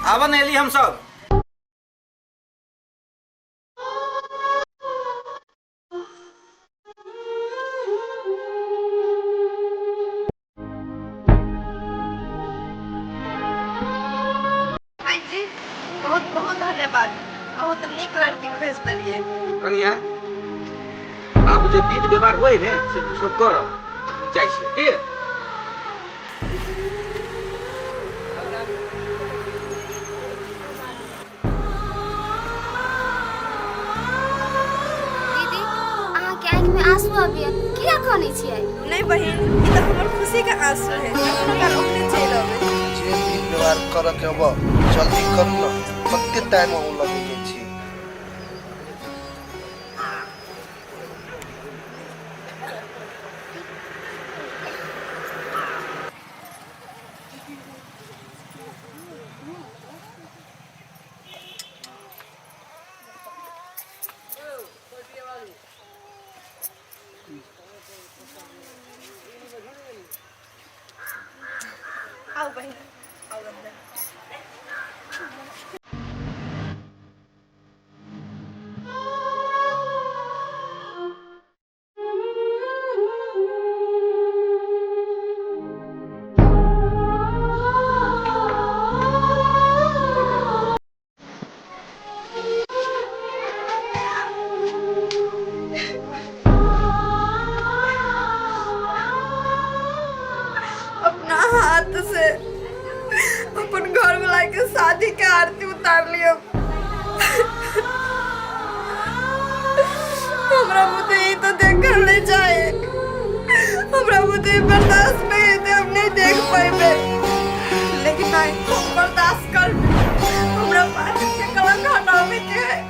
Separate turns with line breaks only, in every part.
आबऽ ने एली हम सब।
जी, बहुत बहुत धन्यवाद, बहुत नीक लड़की खोजि देलियै।
कनिया, आब जे विध व्यवहार होइ ने से तू सब कर, जाइ छी ठीक।
दीदी, अहाँके आँखिमे आंसू आबैया, किया कानै छियै?
नहि बहिन, ई तऽ हमर खुशी के आंसू है, कखनो काल ओकरे चलि अबै।
जे विध व्यवहार करऽ के हब जल्दी करू ने, कते टाइम अहूँ लगेने छी।
आउ बहिन, आउ अन्दर। अपना हाथ से अपन घर वाला के शादी के आरती उतार लियो। हमरा बुते ई तो देखल नहीं जाए, हमरा बुते ई बर्दाश्त नहीं हेतै, हम नहीं देख पाएबे। लेकिन नहीं, हम बर्दाश्त कर, हमरा पास के कलंक हटावे के है।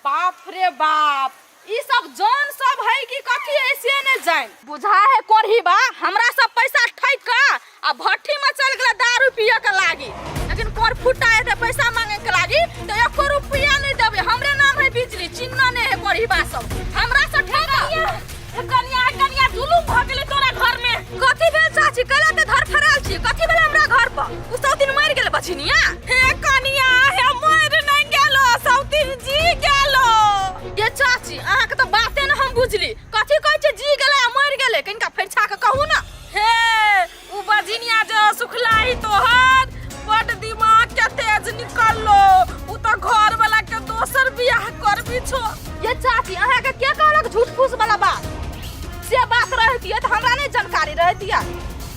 बाप रे बाप, ई सब जौन सब है कि कथी है से ने जान। बुझा है कोरही बा हमरा सब पैसा ठक के आ भट्ठी में चल गेला दारू पिए के लागी, लेकिन कोर फुटा है पैसा मांगे के लागी तो एको रुपया नहीं देबे। हमरे नाम है बिजली, चिन्ह ने है कोरही बा सब हमरा से ठक। कनिया कनिया, जुलुम भ गेलै तोरा घर में। कथी भेल चाची? कला ते धर फराल छी, कथी भेल हमरा घर पर? उ सौतीन मरि गेल बछिनिया। हे कनिया, हे मरि नहीं गेलो, सौतीन जी गेलो। ये चाची, अहाँ के तो बाते न हम बुझली, कथी कहै छै जी गेलै आ मरि गेलै? कनिका फरिछा के कहू न। हे उ बजिनिया जे सुखलाई तोहर बड दिमाग के तेज निकललो, उ तो घर वाला के दोसर बियाह करबी छो। ये चाची, अहाँ के के कहलक झूठ फूस वाला बात? से बात रहती है तो हमरा नहीं जानकारी रहती है।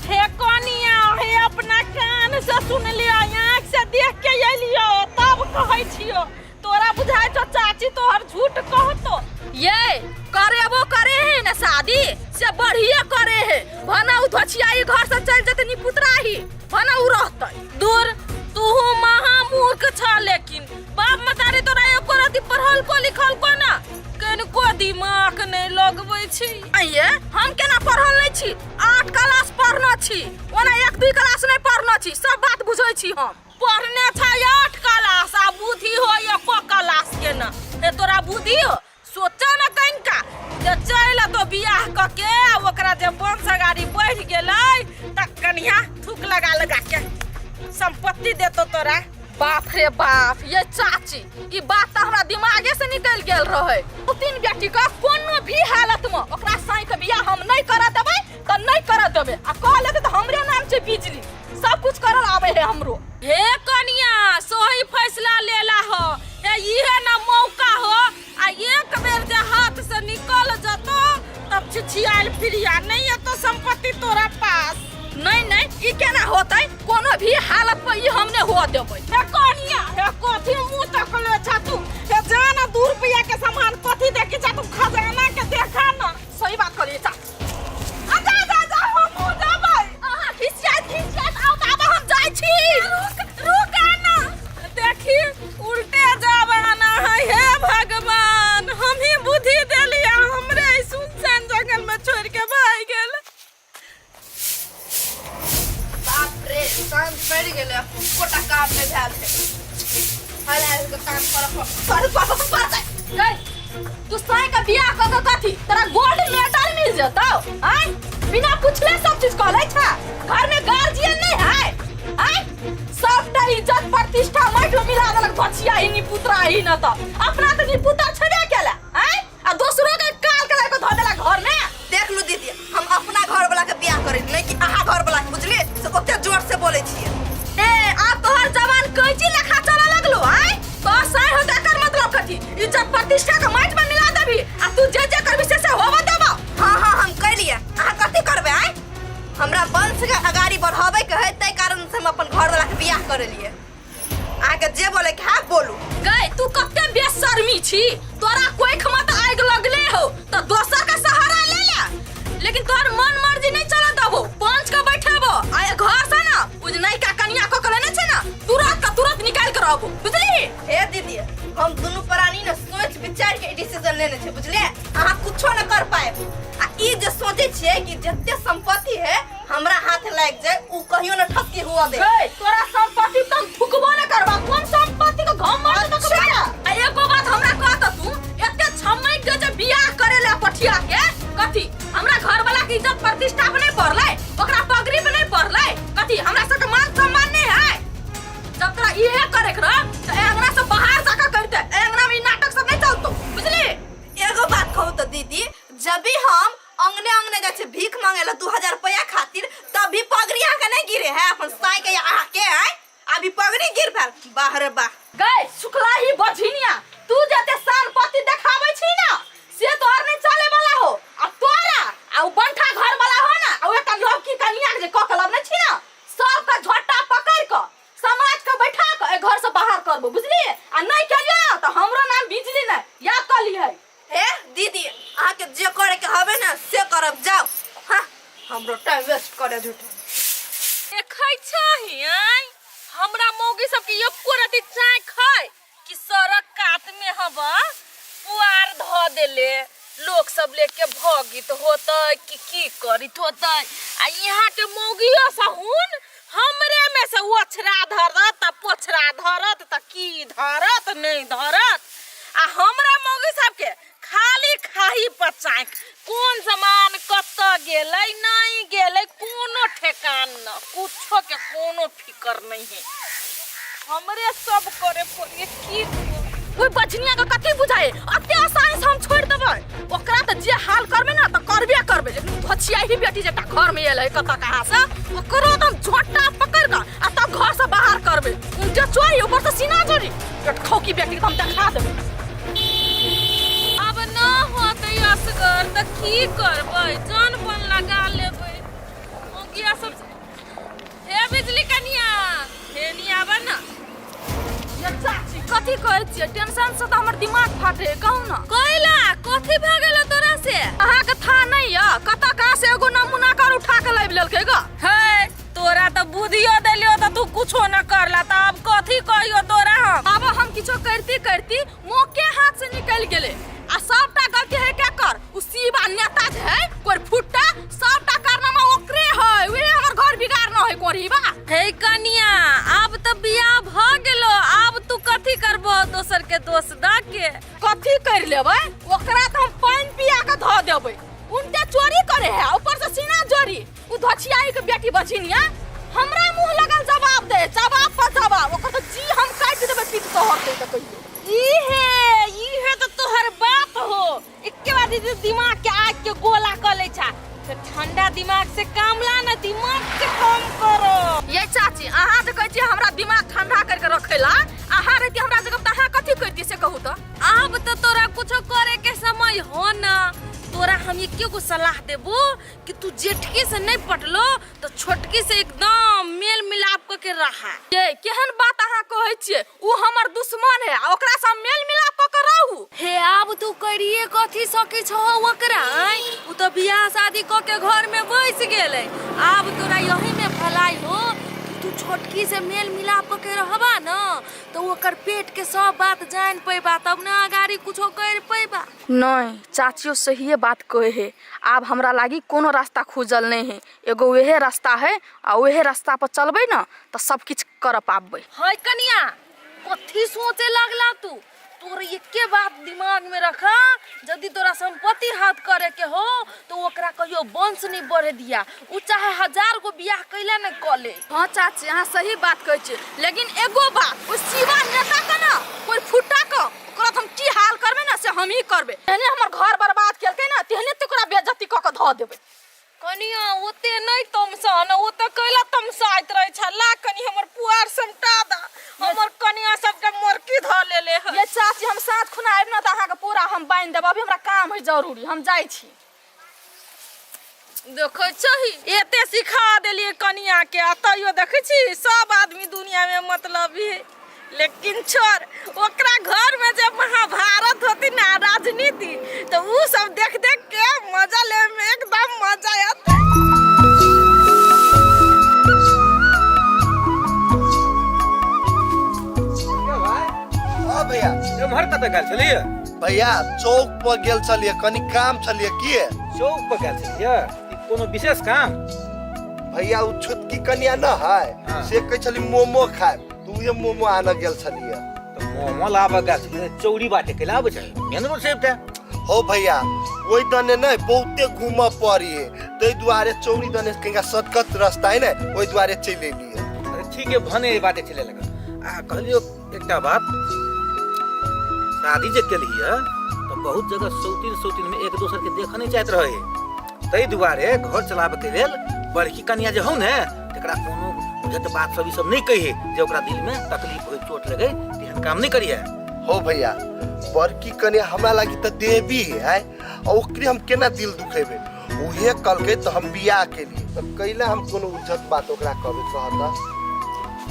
हे कनिया, हे अपना कान से सुन लियो, आँख से देख के अलियो तब कहै छियो। तोरा बुझाइ छौ चाची तोहर झूठ कहतो? ये करेबो करे है ना शादी से बढ़िया करे है, भना उ धोछियाई घर से चल जते निपुतराही, भना उ रहतै। दूर तूहू महामूर्ख छ, लेकिन बाप मतारी तोरा एको रति पढ़ल को लिखल को ना, कनिको दिमाग नहीं लगबै छी। आइये हम केना पढ़ल नहीं छी? 8 क्लास पढ़ने छी, ओना 1-2 क्लास नहीं पढ़ने छी, सब बात बुझै छी हम। पढ़ने छै 8 क्लास आ बुद्धि हो एको क्लास के ना। हे तोरा बुद्धि हो? सोचा ना कनिका जे चलि एतो बियाह क के आ ओकरा जे वंश अगाड़ी बढ़ि गेलै त कनिया थूक लगा लगा के संपत्ति देतो तोरा। बाप रे बाप, ये चाची, ई बात त हमरा दिमागे से निकल गेल रहे। उ तीन बेटी के कोनो भी हालत में ओकरा साई के बियाह हम नहीं करऽ देबै त नहीं करऽ देबै, आ कह लेतै त हमरे नाम छै बिजली, सब कुछ करल आवे है हमरो। हे कनिया, सही फैसला लेला हो, हे इहे ना मौका हो, आ एक बेर जे हाथ से निकल जतो तब छिछियाल फिरिया नहीं एतो संपत्ति तोरा पास। नहीं नहीं, ई केना होतै? कोनो भी हालत पर ई हम नहीं हुआ देबै। हे कनिया, हे कथी मुंह तकले छा तू? हे जा ना 2 रुपया के सामान कथी देखी छा तू? खजाना के देखा ना। सही बात करिए चा। आ जा जा जा, हम मुंह जाबै। अहाँ खिसियात खिसियात आउ त आब हम जाइ छी। रुक रुक आना, देखी उल्टे जमाना है। हे भगवान, हम ही बुद्धि देलिया, हमरे ई सुनसान जंगल में छोड़ के भाग गेल।
बाप रे, साँझ पड़ि गेलै, एकोटा काम नहि भेल छै। हल आबि कऽ काम करऽ पर पर पर पर।
गई, तू साई के बियाह कऽ के कथी तोरा गोल्ड मेडल मिल जेतौ? आय बिना पूछले सब चीज कह लै छै। घर में गार्जियन नहीं है आय? सबटा इज्जत प्रतिष्ठा माटि में मिला देलक बचिया ही निपुत्रा ही न त अपना त निपुत्रा छेबे केला आय, आ दोसरो के काल के लाके धऽ देलक घर में।
देख लू दीदी, हम अपना घर वाला के बियाह करे नहीं कि अहाँ घर वाला के, बुझलिए से ओते जोर से बोले छिए।
ए आब तोहर जवान कैची लेखा चले लगलो आय? तो साय हो एकर मतलब कथी? इज्जत प्रतिष्ठा के माटि में मिला देबी आ तू जे जे करबी से से होबे देबो।
हाँ हाँ हम कैलिए, अहाँ कथी करबे आय? हमरा वंश के अगाड़ी बढ़ावे के है, ताहि कारण से हम अपन घर वाला के बियाह करेलिए। अहाँके जे बोले के है बोलू।
गई तू कते बेशर्मी छी, तोरा कोइख में त आगि लगले हो त दोसर के सहारा ले ले, लेकिन तोहर मन मर्जी नहीं चल देबो। पंच के बैठेबो आ ए घर से ना उ जे नयका कनिया क के लेने छै ना तुरंत के तुरंत निकाल के रहबो, बुझली?
हे दीदी, हम दुनू प्राणी ने सोच विचार के डिसीजन लेने छै, बुझलिए? अहाँ कुछो न कर पाएब। आ ई जे सोचे छियै कि जते संपत्ति है हमरा हाथ लागि जाए, उ कहियो न ठसकी हुआ दे।
गई तोरा संपत्ति त हम थुकबो न करबा, कोन संपत्ति के घमंड त
अच्छा।
आ एगो बात हमरा कह त तू एते छमैक के जे बियाह करे ले पठिया के कथी हमरा घर वाला के इज्जत प्रतिष्ठा पे नहीं पड़लै, ओकरा पगड़ी पे नहीं पड़लै, कथी हमरा सबके मान सम्मान नहीं है? जब तोरा इहे करे के रह त ए अंगना से बाहर जाके करते, ए अंगना में ई नाटक सब नहीं चलतो, बुझली?
एगो बात कहू त दीदी, जब भी हम अंगने अंगने जाइ छियै भीख मांगे ला 2000 रुपया खातिर, तब भी पगड़ी अहाँ के नहीं गिरे है अपन साई के अहाँ के है, अभी पगड़ी गिर भेल बाह रे बाह।
गई सुखलाही बझिनिया, तू जते शान पति देखाबै छी ना से तोहर नहीं चले वाला हो, आ तोरा आ उ बंठा घर वाला हो ना, आ उ एकटा लड़की कनिया के जे कऽ के लबने छी ना, सबके झोटा पकड़ के समाज के बैठा के ए घर से बाहर करबो, बुझलिए? आ नहीं केलिए ना त हमरो नाम बिजली नहीं, याद कर लिहे।
हे दीदी, अहाँ के जे करे के हबे ना से करब, जाओ। हाँ हमरो टाइम वेस्ट करे झूठे।
देखै छही आय हमरा मौगी सबके एको रति चाय खाय कि सड़क कात में हवा पुआर धऽ देले लोग सब लेके भगित होतै कि की करित होतै। आ यहाँ के मौगियो सहुन हमरे में से ओछरा धरत आ पोछरा धरत त की धरत नहीं धरत। आ हमरा मौगी सबके खाली खाही पर चाँक, कोन सामान कतऽ गेलै नहीं गेलै कोनो ठेकान न, कुछो के कोनो फिकर नहीं है, हमरे सब करे पड़िए की।
ओइ बझनिया के कथी बुझाए, अते आसानी से हम छोड़ देबै ओकरा? त जे हाल करबे ना त करबे करबे, लेकिन धोछियाही बेटी जेटा घर में एलै कतऽ कहाँ से, ओकरो त हम झोटा पकड़ के आ तब घर से बाहर करबे। जे चोरी ऊपर से सीना चोरी खौकी बेटी के हम देखा देबै।
अब न होतै असगर त की करबै, जान बन लगा लेबै मौगिया सब। हे बिजली कनिया, हे नी आबऽ ना।
ये चाची कथी कहै छियै, टेंशन से तऽ हमर दिमाग फाटे, कहू ना।
कैला कथी भऽ गेलो तोरा से?
अहाँके था नहीं यऽ कतऽ कहाँ से एगो नमूना कर उठा के लाबि लेलकै ग।
हे तोरा तऽ बुद्धियो देलियो तऽ तू कुछो न करला, तऽ आब कथी कहियो तोरा हम?
आब हम किछो करती करती मौके हाथ से निकलि गेलै, आ सबटा गलती है के कर उ शिवा नेता जे है कोई फुट्टा, सबटा कारनामा ओकरे है, उहे हमर घर बिगाड़ न है कोरीबा।
हे कनिया आब तऽ बियाह भऽ गेलो, आब तू कथी करबो दोसर के दोष द के?
कथी कर लेबै ओकरा तऽ हम पानि पिया के धऽ देबै। उनटे चोरी करे है ऊपर से सीना जोरी, उ धोछियाई के बेटी बझिनिया हमरा मुंह लगल जवाब दे, जवाब पर जवाब, ओकर तऽ जी हम काटि देबै पीट तोहर दे तऽ कहियो।
इहे इहे तो तोहर बाप हो, एके बार दीदी दिमाग के आग के गोला कर ले छा, तो ठंडा दिमाग से काम ला ना, दिमाग से काम करो।
ये चाची अहाँ जे कहै छियै हमरा दिमाग ठंडा करके रखै ला, अहाँ रहती हमरा जगह तऽ अहाँ कथी करती से कहू तऽ?
आब तऽ तोरा कुछो करे के समय हो ना, तोरा हम एके गो सलाह देबो कि तू जेठकी से नहीं पटलो तो छोटकी से एकदम मेल मिलाप क के रहा।
ये केहन बात अहाँ कहै छियै, उ हमर दुश्मन है आ ओकरा से हम मेल मिलाप क के रहू।
हे आब तू करिए कथी सकै छहो ओकरा, आँय? उ तऽ बियाह शादी क के घर में बैस गेलै, आब तोरा यही में भलाई हो कि तू छोटकी से मेल मिलाप क के रहबा न तो ओकर पेट के सब बात जान पैबा, तब न अगाड़ी कुछो कर पैबा।
नहीं चाचियो सहिए बात कहे है, आब हमरा लागी कोनो रास्ता खुजल नहीं है, एगो वहे रास्ता है आ वहे रास्ता पर चलबै न तऽ सब किछु कर पाबबै।
है कनिया कथी सोचे लगला तू? तोर एके बात दिमाग में रख, यदि तोरा संपत्ति हाथ करे के हो तो ओकरा कहियो वंश नहीं बढ़े दिया, उ चाहे 1000 गो बियाह कैला न कले।
हाँ चाची अहाँ सही बात कहै छी, लेकिन एगो बात ओ शिवा नेता के ना कोई फुटा के ओकरा हम की हाल करबे ना से हम ही करबे। तेहने हमर घर बर्बाद केलकै ना तेहने तो ओकरा बेइज्जती कऽ के धऽ देबै।
कनिया ओते नहीं तमसा न, ओ तऽ कैला तमसाइत रहै छ, ला कनि हमर पुआर समटा दा, हमर कनिया सबके मोरकी धऽ लेले है।
ये चाची हम साँझ खुना आबि ना तऽ अहाँके पूरा हम बान्हि देब, अभी हमरा काम है जरूरी, हम जाइ छी।
देखै छही एते सिखा देलियै कनिया के आ तैयो देखै छी सब आदमी दुनिया में मतलब है, लेकिन छोड़ ओकरा घर में जे महाभारत होती ना राजनीति तो उ सब देख देख के मजा ले में एकदम मजा आते।
हाँ भैया।
एम्हर कतऽ गेल छलियै?
भैया चौक पर गेल छलियै, कनि काम छलियै। किए
चौक पर गेल छलियै? ई कोनो विशेष काम?
भैया उ छोटकी कनिया न है,
हाँ।
से कहै छली मोमो खायब, तऽ उहे मोमो आनऽ गेल छलियै।
तऽ मोमो लाबऽ गेल छलियै, चौरी बाटे कैला आबै छै? मेन रोड से अबितै।
हो भैया ओहि दने नहि बहुते घूमऽ पड़ी है, ताहि दुआरे चौरी दने कनिका शॉर्टकट रास्ता है ने, ओहि दुआरे चलि एलियै।
अरे ठीक है, भने एहि बाटे चले लगल। आ कहलियो एकटा बात, शादी जे केलियै तऽ बहुत जगह सौतीन सौतीन में एक दोसर के देखऽ नहीं चाहत रहे, ताहि दुआरे घर चलाबे के लेल बड़की कनिया जे हौ ने तकरा कोनो बुझत बात सब ई सब नहीं कहे जे ओकरा दिल में तकलीफ होय, चोट लगे, तेहन काम नहीं करिए।
हो भैया बड़की कनिया हमरा लागी तऽ देवी है, आ ओकरे हम केना दिल दुखेबे? उहे कहलकै तऽ हम बियाह केलियै, तऽ कैला हम कोनो उज्जत बात ओकरा कहबै कहता?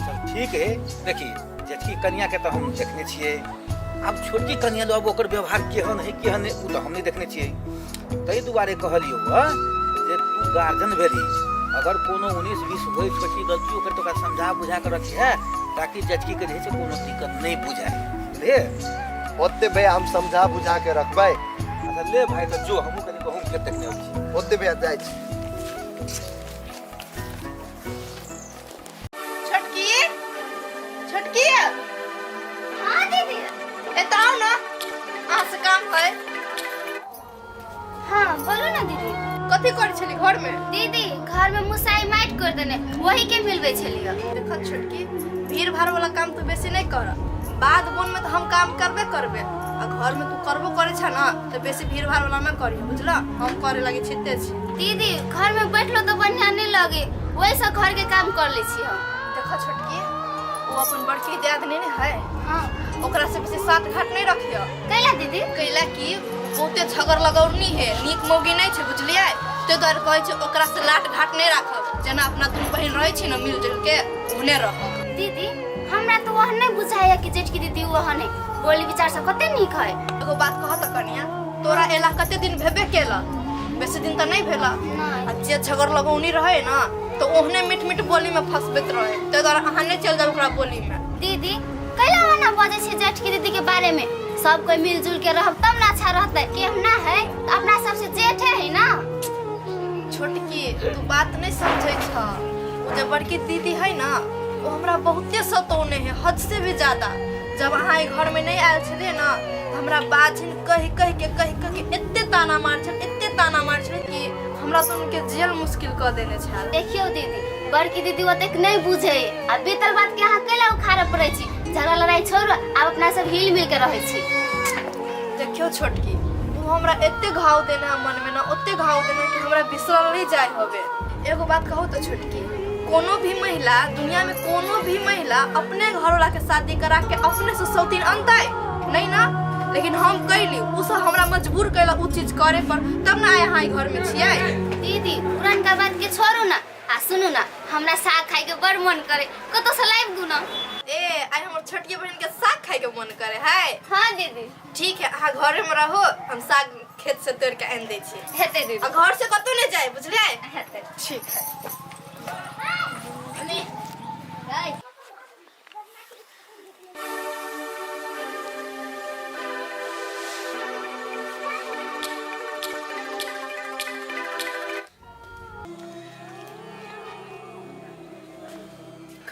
चल ठीक है, देखी जेठकी कनिया के तऽ हम देखने छियै, आब छोटकी कनिया लो अब ओकर व्यवहार केहन है केहन नहीं उ तऽ हम नहीं देखने छियै, ताहि दुआरे कहलियौ हँ जे तू गार्जियन भेली, अगर कोनो 19-20 होय छोटकी गलती ओकर तऽ ओकरा समझा बुझा के रखी है ताकि जेठकी के जे छै कोनो दिक्कत नहीं बुझाए, बुझलियै?
ओते भैया हम समझा बुझा के रखबै।
अच्छा ले भाई तऽ जो, हमहूँ कनि गहूँम खेत देखने अबै छी।
ओते भैया जाइ छी।
छोटकी, छोटकी।
हाँ दीदी।
एतऽ आउ ना, अहाँ से काम है।
हाँ बोलो ना दीदी।
कथी करै छली घर में?
दीदी घर में मुसाई माटि कर देने, वही के मिलबै छलियै।
देखो छोटकी, भीड़ भाड़ वाला काम तो बेसी नहीं कर, बाद वन में तो हम काम करबे करबे, आ घर में तू करबो करे छ ना तो बेसी भीड़ भाड़ वाला ना करियो, बुझला? हम करे लागी छिते छी।
दीदी घर में बैठलो तो बढ़िया नहीं लगे, वही से घर के काम कर ले छी हम।
देखो छोटकी, वो अपन बड़की दियादनी ने है,
हाँ,
ओकरा से बेसी साथ घाट नहीं रखियो।
कैला दीदी?
कैला की बहुते झगड़ लगौनी है, नीक मौगी नहीं छै, बुझलियै? ते दुआरे कहै छै ओकरा से लाट घाट नहीं राखब, जेना अपना दुनू बहिन रहै छी ना मिलजुल के ओहने रहब।
दीदी हमरा तो वह नहीं बुझाया कि जेठकी दीदी वह नहीं, बोली विचार सब कते नीक है।
एगो बात कह त कनिया, तोरा एला कते दिन भेबे केला? बेसी दिन त नहीं भेला।
नहीं।
आ जे झगड़ लगौनी रहे ना तो ओहने मीठ मीठ बोली में फंसबैत रहे, ते दुआरे अहाँ नहीं चल जाओ ओकरा बोली में।
दीदी कैला ओना बजै छै जेठकी दीदी के बारे में? सब कोई मिलजुल के रहब तब ना अच्छा रहतै, के हम ना है तो अपना सबसे जेठ है ना।
छोटकी तू बात नहीं समझै छ, ओ जे बड़की दीदी है ना वो हमरा बहुते सतौने है, हद से भी ज्यादा। जब अहाँ एहि घर में नहीं आयल छलियै ना तऽ हमरा बाझिन कहि कहि के कहि कहि के एते ताना मार छल, एते ताना मार छल कि हमरा तो उनके जेल मुश्किल कऽ देने छल।
देखियौ दीदी, बड़की दीदी ओतेक नहीं बुझे, आ बीतल बात के अहाँ कैला उखाड़ऽ पड़ै छी? झगड़ा लड़ाई छोड़ू, आब अपना सब हिल मिल के रहै छी।
देखियौ छोटकी, वो हमरा एते घाव देने है मन में ना, ओते घाव देने कि हमरा बिसरल नहीं जाय होबे। एगो बात कहू तो छोटकी, कोनो भी महिला दुनिया में कोनो भी महिला अपने घर वाला के शादी करा के अपने से सौतीन अनतै नहीं ना, लेकिन हम कैली, उ सब हमरा मजबूर कैला उ चीज करे पर, तब ना आइ अहाँ घर में छियै।
दीदी पुरनका बात के छोड़ू ना, आ सुनू ना, हमरा साग खाय के बड़ मन करे, कतौ से लाबि दू ना।
ए आइ हमर छोटकी बहन के साग खाय के मन करे है।
हाँ दीदी।
ठीक है, अहाँ घरे में रहो, हम साग खेत से तोड़ के आनि दै छी।
हेतै दीदी।
आ घर से कतौ नहीं जाए, बुझलियै?
हेतै।
ठीक है।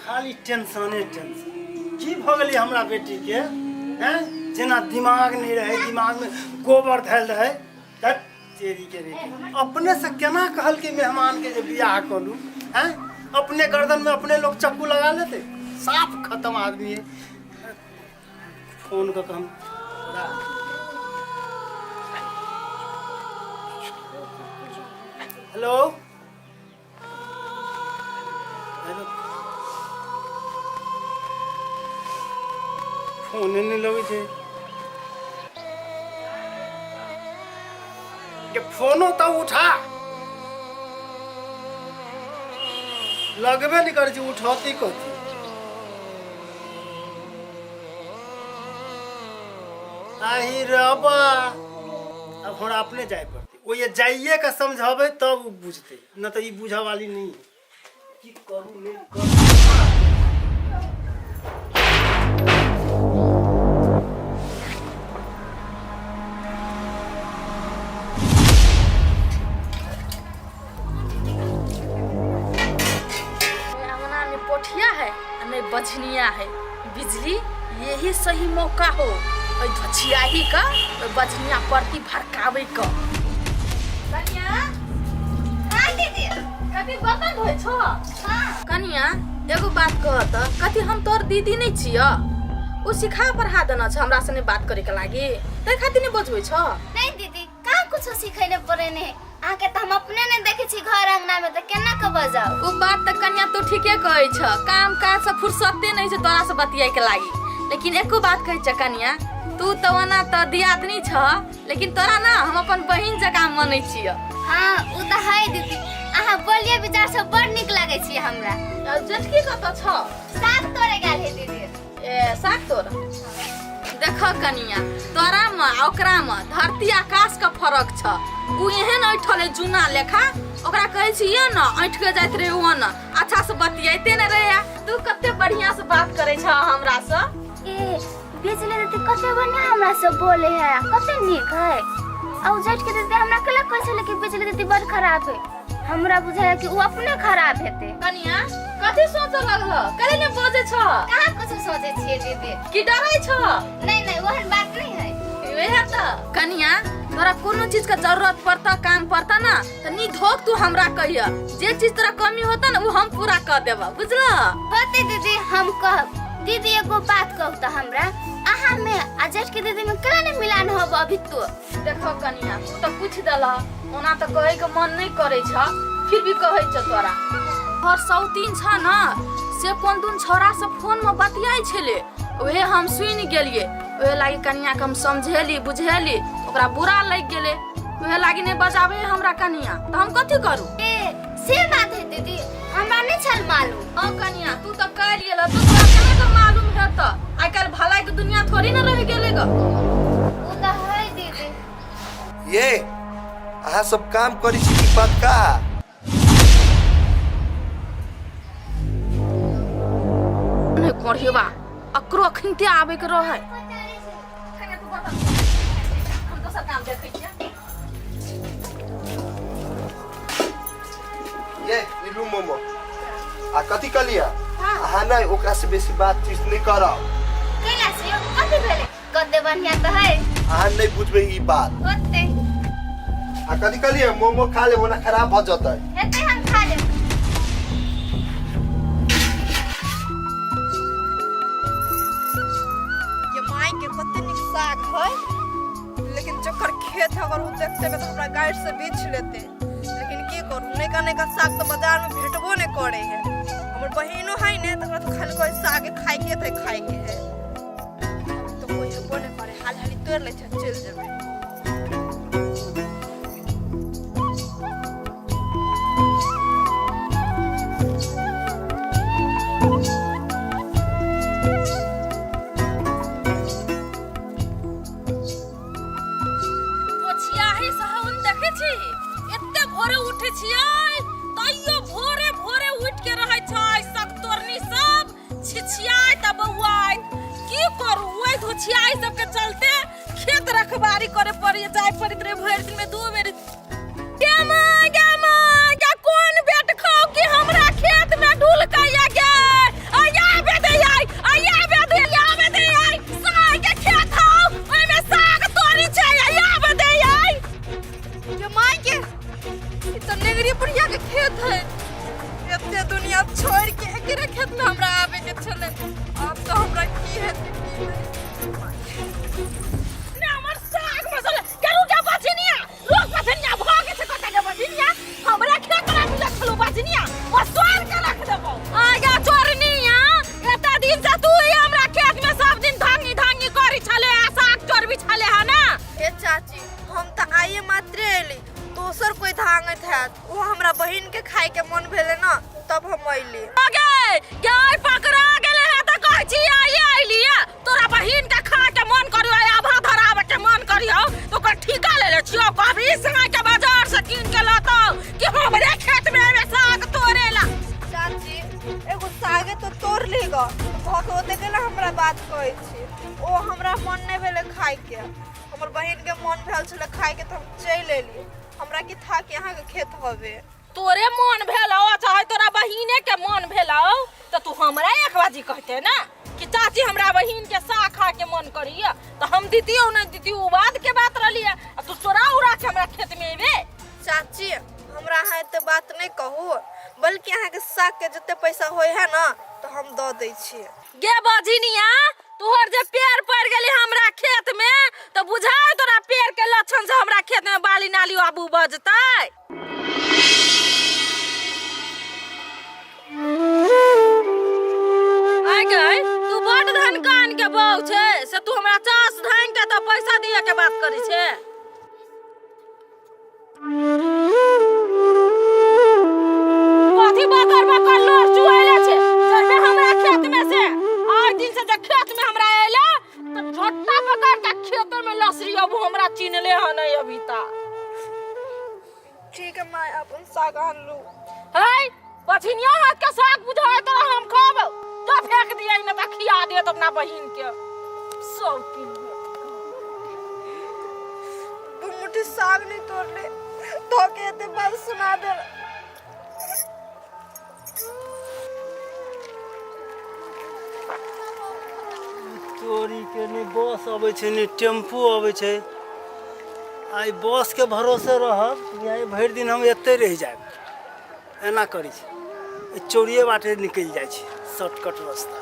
खाली टेंशने टेंशन की भऽ गेलै हमरा बेटी के? हैं, जेना दिमाग नहि रहै, दिमागमे गोबर धयल रहै। धत तेरी के बेटी, अपने से केना कहलकै मेहमान के जे बियाह करू? हैं, अपने गर्दन में अपने लोग चक्कू लगा लेते। साफ खत्म आदमी है। फोन कऽ के हम हेलो हेलो, फोने नहि लगै छै के फोनो तऽ उठा, लगबे नहि करै छै, उठौती कथी? आही रबा, अब हमरा अपने जाय पड़तै। ओ ये जाइए के समझाबै तब ओ बुझतै, न तऽ ई बुझऽ वाली नहीं है। की करू, नहि करू।
अंगना में पोठिया है आ नहीं बझनिया है। बिजली, यही सही मौका हो ओहि धोछियाही का, ओहि बझनिया परती भड़कावे का। कनिया।
हाँ दीदी।
कथी बर्तन धोइ छो? कनिया, एगो बात कह त, कथी हम तोर दीदी नहीं छिय? उ सिखा पढ़ा देना छ हमरा से बात करे के लागी, तै खातिर नहीं बजबै छ?
नहीं दीदी, कहाँ कुछ सिखैले पड़े नहीं अहाँके, तऽ हम अपने नहीं देखै छी घर अंगना में, तऽ केना के बजाउ?
उ बात तऽ कन्या तू ठीके कहै छ, काम काज से फुर्सते नहीं छ तोरा से बतियाए के लागी। लेकिन एको बात कहै छ कन्या, तू तऽ ओना तऽ दियादनी छ, लेकिन तोरा ना हम अपन बहिन जकाँ मानै छिय।
हाँ, उ तऽ है दीदी, अहाँ बोलिए विचार से बड़ नीक लागै छी हमरा।
जेठकी कतऽ छ?
साग तोड़े गेल है दीदी।
ए, साग तोड़। देख कनिया, तोरा में आ ओकरा में धरती आकाश के फर्क छ। उ एहन ऐठल है जूना लेखा, ओकरा कहै छी ये न ऐठ के जाइत रहे, ओ न अच्छा से बतियाइते न रहे। तू कते बढ़िया से बात करे छ हमरा से।
ए बिजली दीदी, कते बढ़िया हमरा से बोले है, कते नीक है। आ उ जेठ के दीदी हमरा केला कहै छलै कि बिजली दीदी बड़ खराब है, हमरा बुझाया कि उ अपने खराब हेतै।
कनिया, कथी सोचऽ लगल? कले ने बजै छ?
कहाँ कुछ सोचै छियै दीदी।
की डरै छ?
नहीं नहीं, ओहन बात नहीं है।
वएह तऽ कनिया, तोरा कोनो चीज के जरूरत पड़ता, काम पड़ता ना, तऽ नी धोक तू हमरा कहिया, जे चीज तोरा कमी होता ना उ हम पूरा कर देबा, बुझल?
होते दीदी, हम कहब। दीदी, एगो बात कहू तऽ हमरा, अहाँ में आ जेठ के दीदी में केना नहीं मिलान होब अभी तो?
देखो कनिया, तू तऽ पूछ देलह, ओना तऽ कहै के मन नहीं करै छ, फिर भी कहै छ। तोरा हर सौतीन छ न, से कोन दुन छौड़ा से फोन में बतियाइ छलै, उहे हम सुनि गेलियै। उहे लागी कनिया के हम समझेली बुझेली, ओकरा बुरा लागि गेलै, उहे लागी नहीं बजाबे हमरा कनिया, तऽ हम कथी करू?
ए से बात है दीदी, हमरा नहीं छल मालूम।
हाँ कनिया, तू तऽ काल्हि गेल, तो तोरा केना के मालूम हेतऽ? आइ काल्हि भलाई के दुनिया थोड़ी ने रहि गेलै ग।
उ तऽ है दीदी।
ये अहाँ सब काम करी छी की पक्का?
नहीं कोढ़ियबा, अकरो अखनते आबै के रहै। हम दोसर काम देखै छियै।
ये इलू मोमो आ कथी कहलियै अहाँ? नहि, ओकरा से बेसी बातचीत नहि करब।
कैला से यौ, कथी भेलै? कते बढ़िया तऽ है।
अहाँ नहि बुझबै ई बात।
होते।
आ कथी कहलियै, मोमो खा लेब, ओना खराब भऽ जेतै।
हेतै, हम खा लेब।
ये माई के कते नीक साग है, लेकिन जकर खेत है अगर ओ देखते में तो हमरा गाइड से बीछ लेते। लेकिन की करू, नैका नैका साग तो बाजार में भेटबो नहीं करे है। हमर बहिनो है ने, तकरा तो खाली कोई साग खाए के थे, खाए के है। तो कोई हेबो नहीं करे, हाल हाली तोड़ ले छै, चल जेबै।
पोछियाही सहन देखै छी, एते भोरे उठै छियै तैयो भोरे भोरे उठ के रहै छै सगतोरनी सब छिछियाइत आ बौआइत। की करू, ओहि धोछियाही सबके चलते खेत रखबारी करे पड़ै, जाय पड़ैत रहै भरि दिन में दू बेर। गे माय, गे माय, गे कोन बेट खाउ कि हमरा खेत में ढुलकैया गे? आया बे दे आई, आया बे दे, आया बे दे आई, साय के खेत हौ।
बुढ़िया के खेत है। एते दुनिया छोड़ के एकरे खेत में हमरा आवे के छलै। आब तो हमरा की हेतै की नहि।
ने हमर साग मसले करू के बचिनिया रोक बचिनिया भागे छै कत के बचिनिया हमरा खेत में मिलत छलो बचिनिया ओ सोर के रख देबो आगा चोरनिया एता दिन से तू ही हमरा खेत में सब दिन धांगी धांगी करी छले आ साग चोरबी छले है ना।
हे चाची, हम तऽ आइए मात्रे एली, दोसर कोई धांगैत हैत। ओ हमरा बहिन के खाय के मन भेलै ना, तब हम अयली।
अगे गाय पकड़ा गेले है त कहै छी आइए अइलिए। तोरा बहिन के खा के मन करियो, आभा धरावे के मन करियो तो ओकर ठीका ले ले छियो। कभी समय के बाजार से कीन के लातो कि हमरे खेत में आवे साग तोड़ेला।
चाची, एगो सागे तो तोड़ ली ग, भऽ के ओते केला हमरा बात कहै छी। ओ हमरा मन नहि भेलै खाय के, हमर बहिन के मन भेल छलै खाय के तऽ हम चलि एली। हमरा की था कि अहाँके खेत हवे।
तोरे मन भेल हो चाहे तोरा बहिने के मन भेल हो तो तू हमरा एक बाजी कहते ना कि चाची हमरा बहिन के साग खा के मन करिए तो हम दितियो नहीं दितियो, उ बाद के बात रहली है। आ तू चोरा उड़ा के हमरा खेत में एबे।
चाची, हमरा अहाँ एते बात नहीं कहू, बल्कि अहाँके साग के जते पैसा होय है ना तो हम दऽ दै छी।
गे बजिनिया, तोहर जे पेड़ पड़ गेली हमरा खेत में तो बुझाय तोरा पेड़ के लक्षण से हमरा खेत में बाली नाली आबू बजतै। आइ गई तू बड धनकान के बहू छै से तू हमरा चास धान के तो पैसा दिए के बात करी छै। कथी बकर बकर लोर चुआइले छै जइबे हमरा खेत में से। आइ दिन से जे खेत में हमरा अयले तो झोटा पकड़ के खेत में लसरी अब हमरा चिन्हले हन नहीं अभी तक।
ठीक है माय, अपन साग आनलू।
है बछिनिया हाथ के साग बुझाय तोरा हम खाब तो फेंक दिए न त खिया दिए तो अपना बहिन के सब किन।
दू मुट्ठी साग नहीं तोड़ले धो के एते बात सुना दे।
तोरी के नहीं बस अबै छै नहीं टेम्पू अबै छै। आइ बस के भरोसे रहब या भरि दिन हम एतै रहि जायब। एना करै छी चोरिए बाटे निकलि जाइ छी, शॉर्टकट रास्ता।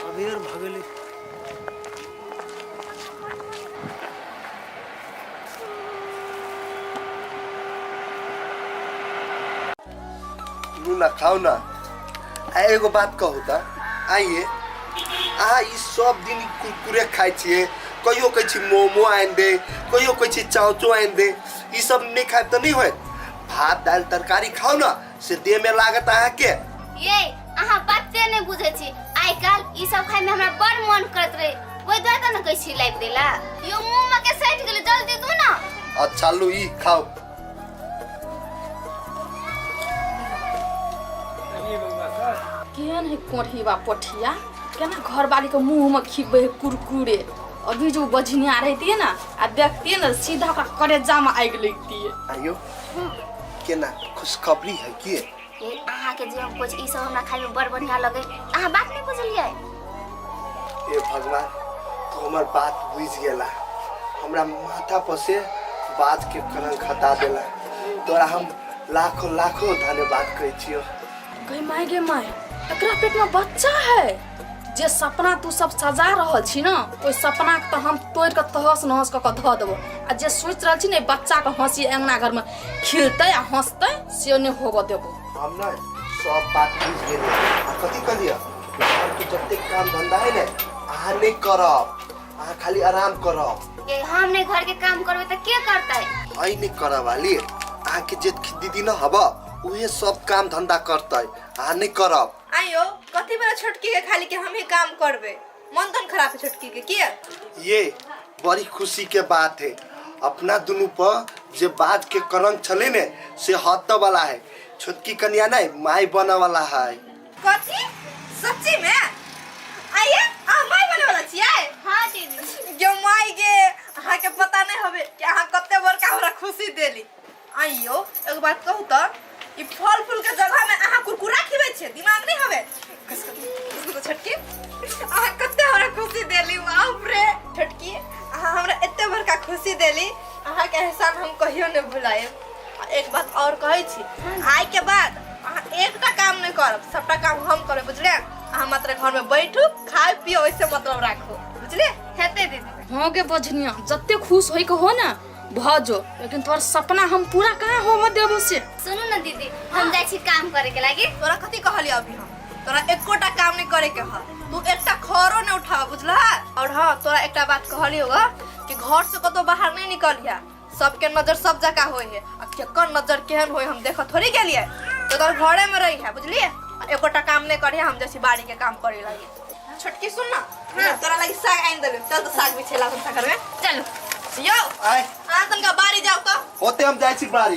अबेर भऽ गेलै।
लू ना खाओ ना। आ एगो बात कहू त आइए, अहाँ ई सब दिन कुरकुरे खाइ छियै, कहियो कहै छी मोमो आनि दे, कहियो कहै छी चाउचो आनि दे, ई सब नहि खायब तऽ नहि होयत। भात दालि तरकारी खाउ ना, से देह में लागत अहाँके।
ये अहाँ बाते नहि बुझै छी, आइ काल्हि ई सब खाय में हमरा बड़ मन करत रहे, ओहि दुआरे तऽ ने कहै छी लाबि देला। यो मुँह में के सटि गेलै, जल्दी दू ना।
अच्छा लू ई खाउ।
केहन है कोठीबा पोठिया, केना घरवाली के मुंह में खिबै है कुरकुरे। अभी जो बझनिया रहती ना आ देखती ना सीधा ओकरा करेजा में आगि लगती।
आइयो केना खुशखबरी है की?
ये अहाँ के जे हम कुछ ई सब हमरा खाय में बड़ बढ़िया लगे, अहाँ बात नहीं बुझलियै?
ए भगवान, तू हमर बात बुझ गेला, हमरा माथा पर से बात के कलंक हटा देला। तोरा हम लाखों लाखों धन्यवाद कहै छियो।
गई माय गे माय, एकरा पेट में बच्चा है। जे सपना तू सब सजा रहल छी ना, ओहि सपना के तो हम तोड़ के तहस नहस कऽ के धऽ देबो। आ जे सोचि रहल छी ने बच्चा के हंसी अंगना घर में खिलतै आ हंसतै से नहि होबऽ देबो।
हम ना सब बात बुझ गेलियै। आ कथी कहलियै, घर के जतेक काम धंधा है ने अहाँ नहीं करब, अहाँ खाली आराम करब।
ये हम नहीं घर के काम करबे त के करतै?
अई नहीं करब वाली, अहाँ के जे दीदी न हब उहे सब काम धंधा करतै, अहाँ नहीं करब।
आइयो कथी वाला छोटकी के खाली के हम ही काम करबे, मन तन खराब है छोटकी के किया?
ये बड़ी खुशी के बात है, अपना दुनू पर जे बात के कलंक छले ने से हत वाला है। छोटकी कन्या नहीं माई बने वाला है।
कथी सच्ची में? आइए आ माई बने वाला छियै?
हां दीदी।
गे माई गे, अहाँ के पता नहीं होबे कि अहाँ कते बड़का हमरा खुशी देली। आइयो एगो बात कहू त, ई फल फूल के जगह में अहाँ कुरकुरा खिबै छियै, दिमाग नहीं होबे? कसको छोटकी अहाँ कते हमरा खुशी देली, बाप रे। छोटकी अहाँ हमरा एते बड़का खुशी देली, अहाँ के एहसान हम कहियो नहीं भुलाएब। आ एक बात और कहै छी, आइ के बाद अहाँ एकटा काम नहि करब, सबटा काम हम करब, बुझलियै? अहाँ मात्र घर में बैठू, खाय पियो, ओहिसे मतलब राखू, बुझलियै?
हेतै दीदी।
हाँ गे बझनिया, जते खुश होई के हो ना भऽ जो, लेकिन तोहर सपना हम पूरा कहाँ होबऽ देबो से।
सुनू ना दीदी, हम जाइ छी काम करे के लागी।
तोरा कथी कहलियै अभी हम? तोरा एकोटा काम नहीं करे के ह, तू एकटा खरो नहीं उठाव, बुझलह? और हाँ, तोरा एकटा बात कहलियो ग कि घर से कतौ बाहर नहीं निकलिया, सबके नजर सब जगह होय है, आ केकर नजर केहन होय हम देख थोड़ी गेलियै। तो तोर घरे में रही है, बुझलिए? आ एकोटा काम नहीं करिया, हम जैसी बाड़ी के काम करे लगी। छोटकी सुन ना, हाँ। तोरा लगी साग आनि देलियो, चल तो साग बिछेला हम करबे।
चलू।
यौ
आय।
अहाँ तनका बाड़ी जाओ तो।
होते हम जाइ छी बाड़ी।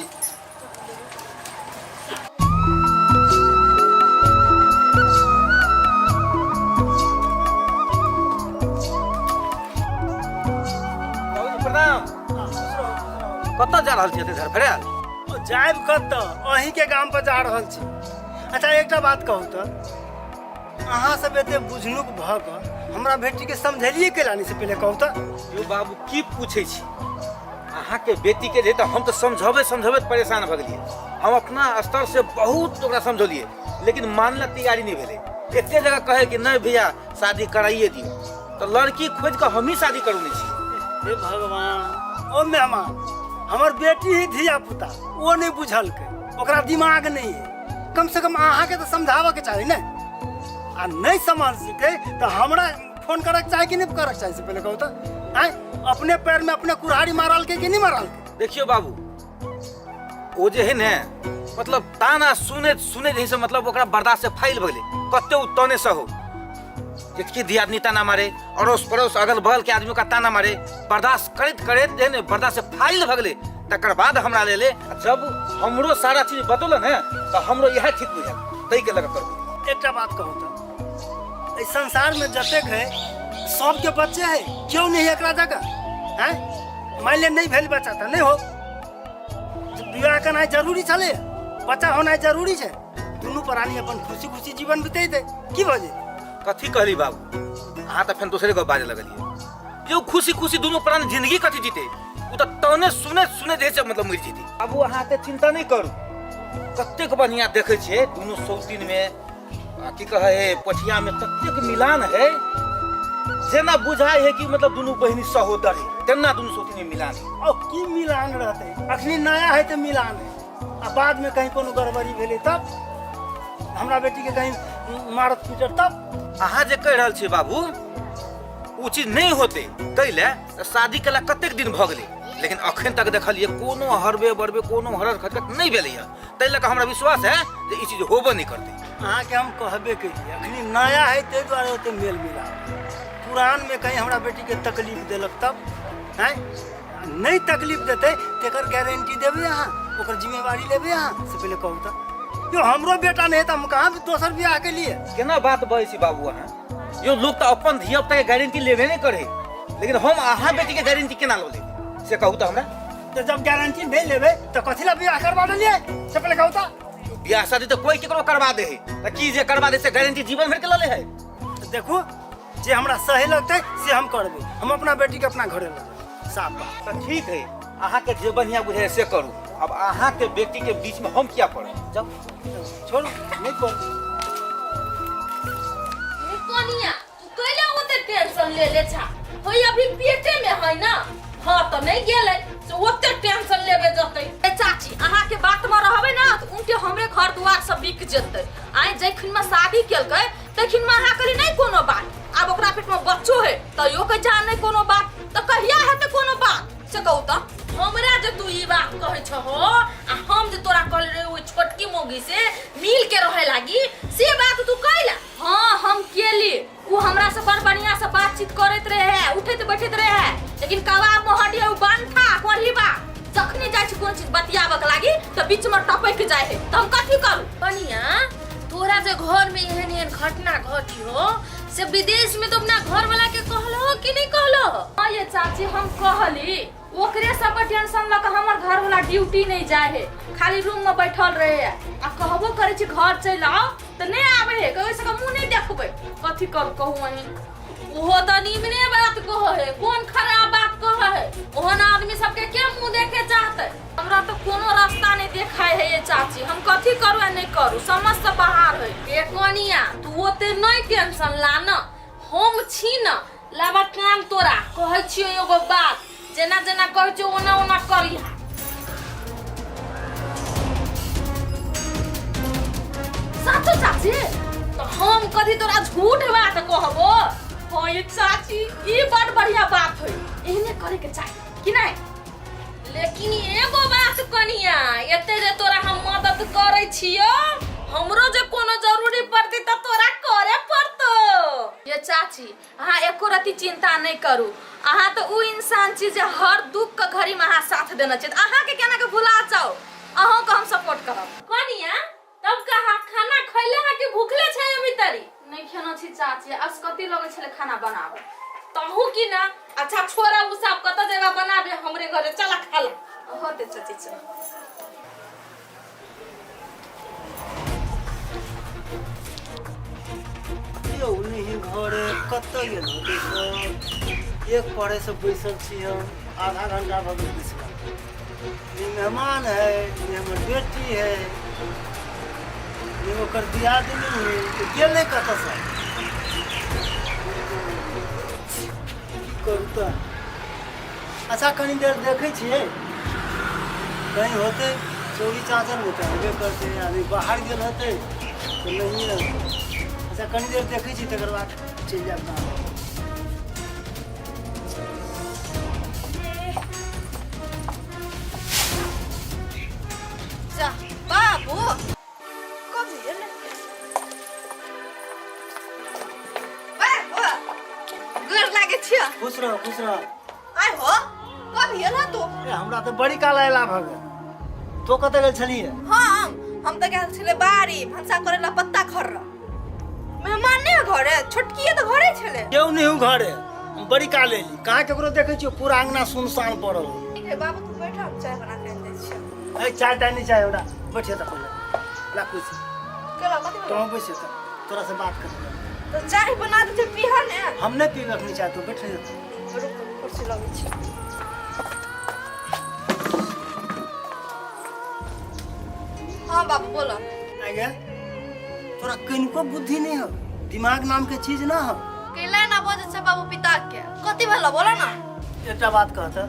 बाबूजी प्रणाम। कतऽ जा रहल छी एते धरफड़ायल?
जायब कतऽ, अहीँके गाम पर जा रहल छी। अच्छा एकटा बात कहू तऽ, अहाँ सब एते बुझनुक भऽ कऽ हमरा बेटीके समझेलियै केला नहि, से पहिले कहू तऽ।
यौ बाबू की पूछै छी, अहाँके बेटीके जे तऽ हम तऽ समझबै समझबैत परेशान भऽ गेलियै। हम अपना स्तर से बहुत ओकरा समझौलियै, लेकिन मानला तैयारी नहि भेलै। एते जगह कहै कि नहि भैया शादी कराइए दियौ, तऽ लड़की खोजि कऽ हमही शादी करौने छी।
हे भगवान, ओ मेहमान, हमर बेटी ही धिया पुता, ओ नहि बुझलकै, ओकरा दिमाग नहि है। कम से कम अहाँके तऽ समझाबऽके चाही ने, आ नहि समझ सकै तऽ हमरा फोन करऽके चाही कि नहि करऽके चाही, से पहिले कहू तऽ। आँय, अपने पैरमे अपने कुल्हाड़ी मारलकै कि नहि मारलकै?
देखियौ बाबू, ओ जे है ने मतलब ताना सुने सुने जे से मतलब ओकरा बर्दाश्त से फाइल भऽ गेलै। कते ओ तने सहो, जेतकी दियादनी ताना मारे, अड़ोस पड़ोस अगल बगल के आदमी ओकरा ताना मारे, बर्दाश्त करैत करैत जे है ने बर्दाश्त से फाइल भऽ गेलै। तकर बाद हमरा ले ले, जब हमरो सारा चीज बतौल ने तऽ हमरो इएह ठीक बुझायल, ताहि के लऽ कऽ करबै।
एकटा बात कहू तऽ, एहि संसार में जतेक है सबके बच्चे है, क्यों नहीं एकरा जगह? हैं, मान ले नहीं भेल बच्चा तऽ नहीं हो, विवाह करनाइ जरूरी छलै, बच्चा होनाइ जरूरी छै, दुनू प्राणी अपन खुशी खुशी जीवन बितेतै, की भऽ जेतै?
कथी कहली बाबू अहाँ, तऽ फेर दोसरे गप बाजऽ लगलियै। यौ खुशी खुशी दुनू प्राणी जिंदगी कथी जीते, ओ तऽ तने सुने सुने जे छै मतलब मरि जेतै। बाबू अहाँ एते चिंता नहि करू, कतेक बढ़िया देखै छियै दुनू सौतीन में, आ की कहै है पोठिया में ततेक मिलान है, जेना बुझाइ है कि मतलब दुनू बहिनी सहोदर है, तेना दुनू सौतीन में मिलान है।
और की मिलान रहतै, अखनी नया है तऽ मिलान है, आ बाद में कहीं कोनो गड़बड़ी भेलै तब हमरा बेटी के कहीं मारत पीटत तब?
अहाँ जे कहि रहल छियै बाबू ओ चीज नहि होतै, ताहि लए तऽ शादी केला कतेक दिन भऽ गेलै, लेकिन अखन तक देखलियै कोनो हरबे बरबे कोनो हरर खचकट नहि भेलैए, ताहि लऽ कऽ हमरा विश्वास है जे ई चीज होबो नहि करतै।
अहाँके हम कहबे केलियै, अखनी नया है ताहि दुआरे ओते मेल मिलाप, पुरान में कहीं हमरा बेटी के तकलीफ देलक तब? आँय, नहि तकलीफ देतै तेकर गारंटी देबै अहाँ, ओकर जिम्मेवारी लेबै अहाँ, से पहिले कहू तऽ। यौ हमरो बेटा नहि है तऽ हम कहाँ दोसर बियाह के लिए?
केना बात बजै छी बाबू अहाँ? यौ लोक तऽ अपन धिया पुता के गारंटी लेबे नहि करे, लेकिन हम अहाँ बेटी के गारंटी केना लऽ लेबै से कहू तऽ हमरा।
तऽ जब गारंटी नहि लेबै तऽ कथी लए बियाह करवा देलियै, से पहिले कहू तऽ।
बियाह शादी तऽ कोई केकरो करवा दे है, तऽ की जे करवा दे से गारंटी जीवन भर के लऽ ले है?
तऽ देखू, जे हमरा सही लगतै से हम करबै, हम अपना बेटी के अपना घरे लऽ जेबै, साफ बात।
तऽ ठीक है, अहाँके जे बढ़िया बुझाय से करू, अब अहाँके बेटी के बीच में हम किया पड़ब, जाउ
छोड़ू नहीं करू।
कनिया तू कैला ओते टेंशन ले ले छा, होय अभी पेटे में है ना, हाँ तो नहीं गेलै से ओते टेंशन लेबे जतै। ए चाची, अहाँ के बात में रहबै ना तऽ उनटे हमरे घर दुआर सब बिक जेतै। आइ जखन में शादी केलकै तखन में अहाँ कहली नहीं कोनो बात, आब ओकरा पेट में बच्चो है तैयो के जान नहीं कोनो बात, तऽ कहिया हेतै कोनो बात से कहू तऽ। हमरा जे तू ई बात कहै छहो आ हम जे तोरा कहले रही ओहि छोटकी मौगी से मिल के रहे लागी, से बात तू कैला? हाँ हम केली, उ हमरा से बड़ बढ़िया से बातचीत करैत रहे है, उठैत बैठैत रहे है, लेकिन कबाब में हड्डी उ बांठा कोढ़ीबा जखनी जाइ छी कोनो चीज बतियाबक लागी तऽ बीच में टपक जाइ है, तऽ हम कथी करू? कनिया तोरा जे घर में एहन एहन घटना घटी हो से विदेश में तो अपना घर वाला के कहलो कि नहीं कहलो? हाँ ये चाची हम कहली, ओकरे सब पर टेंशन लऽ कऽ हमर घर वाला ड्यूटी नहीं जाए है, खाली रूम में बैठल रहे है, आ कहबो करे छी घर चलि आउ तऽ नहीं आबे है, कहै से मुँह नहीं देखबै, कथी करू कहू अहीं? ओहो तऽ निमने बात कहै है, कोन खराब बात कहै है ओहन आदमी सबके के मुंह देखे चाहते हमरा तो कोनो रास्ता नहीं देखाय है ये चाची हम कथी करू आ नहीं करू समझ से बाहर है ए कनिया तू ओते नहीं टेंशन ला न हम छी न लाबा कान तोरा कहै छियो एगो बात जेना जेना कहै छियो ओना ओना करिहा साचो चाची तो हम कथी तोरा झूठ बात कहबो हाँ ये चाची ई बड़ बढ़िया बात है एहने करे के चाही कि नहीं लेकिन एगो बात कनिया एते जे तोरा हम मदद करै छियो हमरो जे कोनो जरूरी पड़तै त तोरा करे पड़तो ये चाची अहाँ एको रति चिंता नहीं करू अहाँ तो उ इंसान छी जे हर दुख के घड़ी में अहाँ साथ देने छी अहाँ के केना के भुला जाओ अहों के हम सपोर्ट करब कनिया तब कहा खाना खैले हा कि भूखले छै अभी तरी नहीं खेना छी चाची असकती लगै छले खाना बनाबे तहु की ना अच्छा छोरा उ सब कत जगह बनाबे हमरे घरे चला खा ला होते चाची चल
यौ नहीं घरे कतऽ गेल होतै सब एक पढ़े से बैसल छी हम आधा घंटा भऽ गेल बैसल ने मेहमान है ने हमर बेटी है ने ओकर दियादनी है तऽ गेलै कतऽसँ की करू तऽ अच्छा कनी देर देखै छियै कहीं होतै चौरी चाँचरमे तऽ हेबे करतै आदमी बाहर गेल हेतै तऽ नहिए रहतै अच्छा कनी देर देखै छी तकर बाद चलि जायब गाँव।
जा बाबू कब एलै बाबू गोर लागै छियो
खुश रह खुश रह
आय हो कब एला तू
ए हमरा तऽ बड़ी काल अयला भऽ गेल तो कतऽ गेल छलियै
हम तऽ गेल छलै बाड़ी भनसा करे ला पत्ता खर्र मेहमान नहि है घरे छोटकिए तऽ घरे छलै
केओ नहि हूँ घरे हम बड़ी काल अयली कहाँ केकरो देखै छियै पूरा अंगना सुनसान पड़ल
ठीक है बाबू तू बैठ हम चाय बना के आनि दै छियौ
ए चाय ताय नहि चाही हमरा बैठिए तऽ पहिले ला कुछ
केला कथी
तो बैसे तऽ तोरा से बात कर
तऽ चाय बना दै छियौ पीहऽ ने
हम नहि पीबै अखनी चाय तू बैठ
रुक कुर्सी लगै छी हाँ बाबू बोलो
आ गेल तोरा कनिको बुद्धि नहीं हो दिमाग नाम के चीज ना हो
कैला ना बजै छै बाबू पिता के कथी भेलो बोलो ना
एकटा बात कहता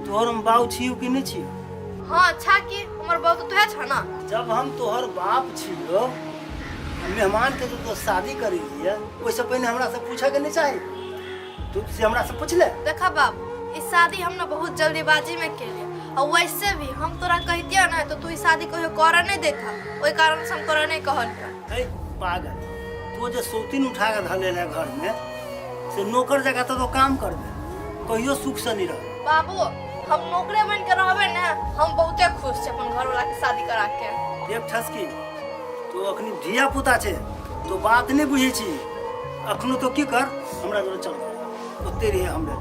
तोहर हम बाऊ छियो कि नहीं छियो
हाँ अच्छा की हमर बाबू तो तुहे छ ना
जब हम तोहर बाप छियो मेहमान के जो तो शादी करी लिए ओहिसँ पहिने हमरा से पूछे के नहीं चाही तू से हमरा से पूछ ले
देखा बाबू ई शादी हम ना बहुत जल्दीबाजी में केले और वैसे भी हम तोरा कहतिया ना तो तू ई शादी कहियो करे नहीं देता ओहि कारण से हम तोरा नहीं कहलिया
हे पागल तू जे सौतीन उठा के धऽ लेले घर में से नौकर जगह तो, तो काम करबे कहियो सुख से नहीं रह
बाबू हम नौकरे बन के रहबे ना हम बहुते खुश छी अपन घर वाला के शादी करा के
देख ठसकी तू अखनी धिया पुता छे तो बात नहीं बुझे छी अखनो तो की कर हमरा जोरे चल ओते रहिए हमरे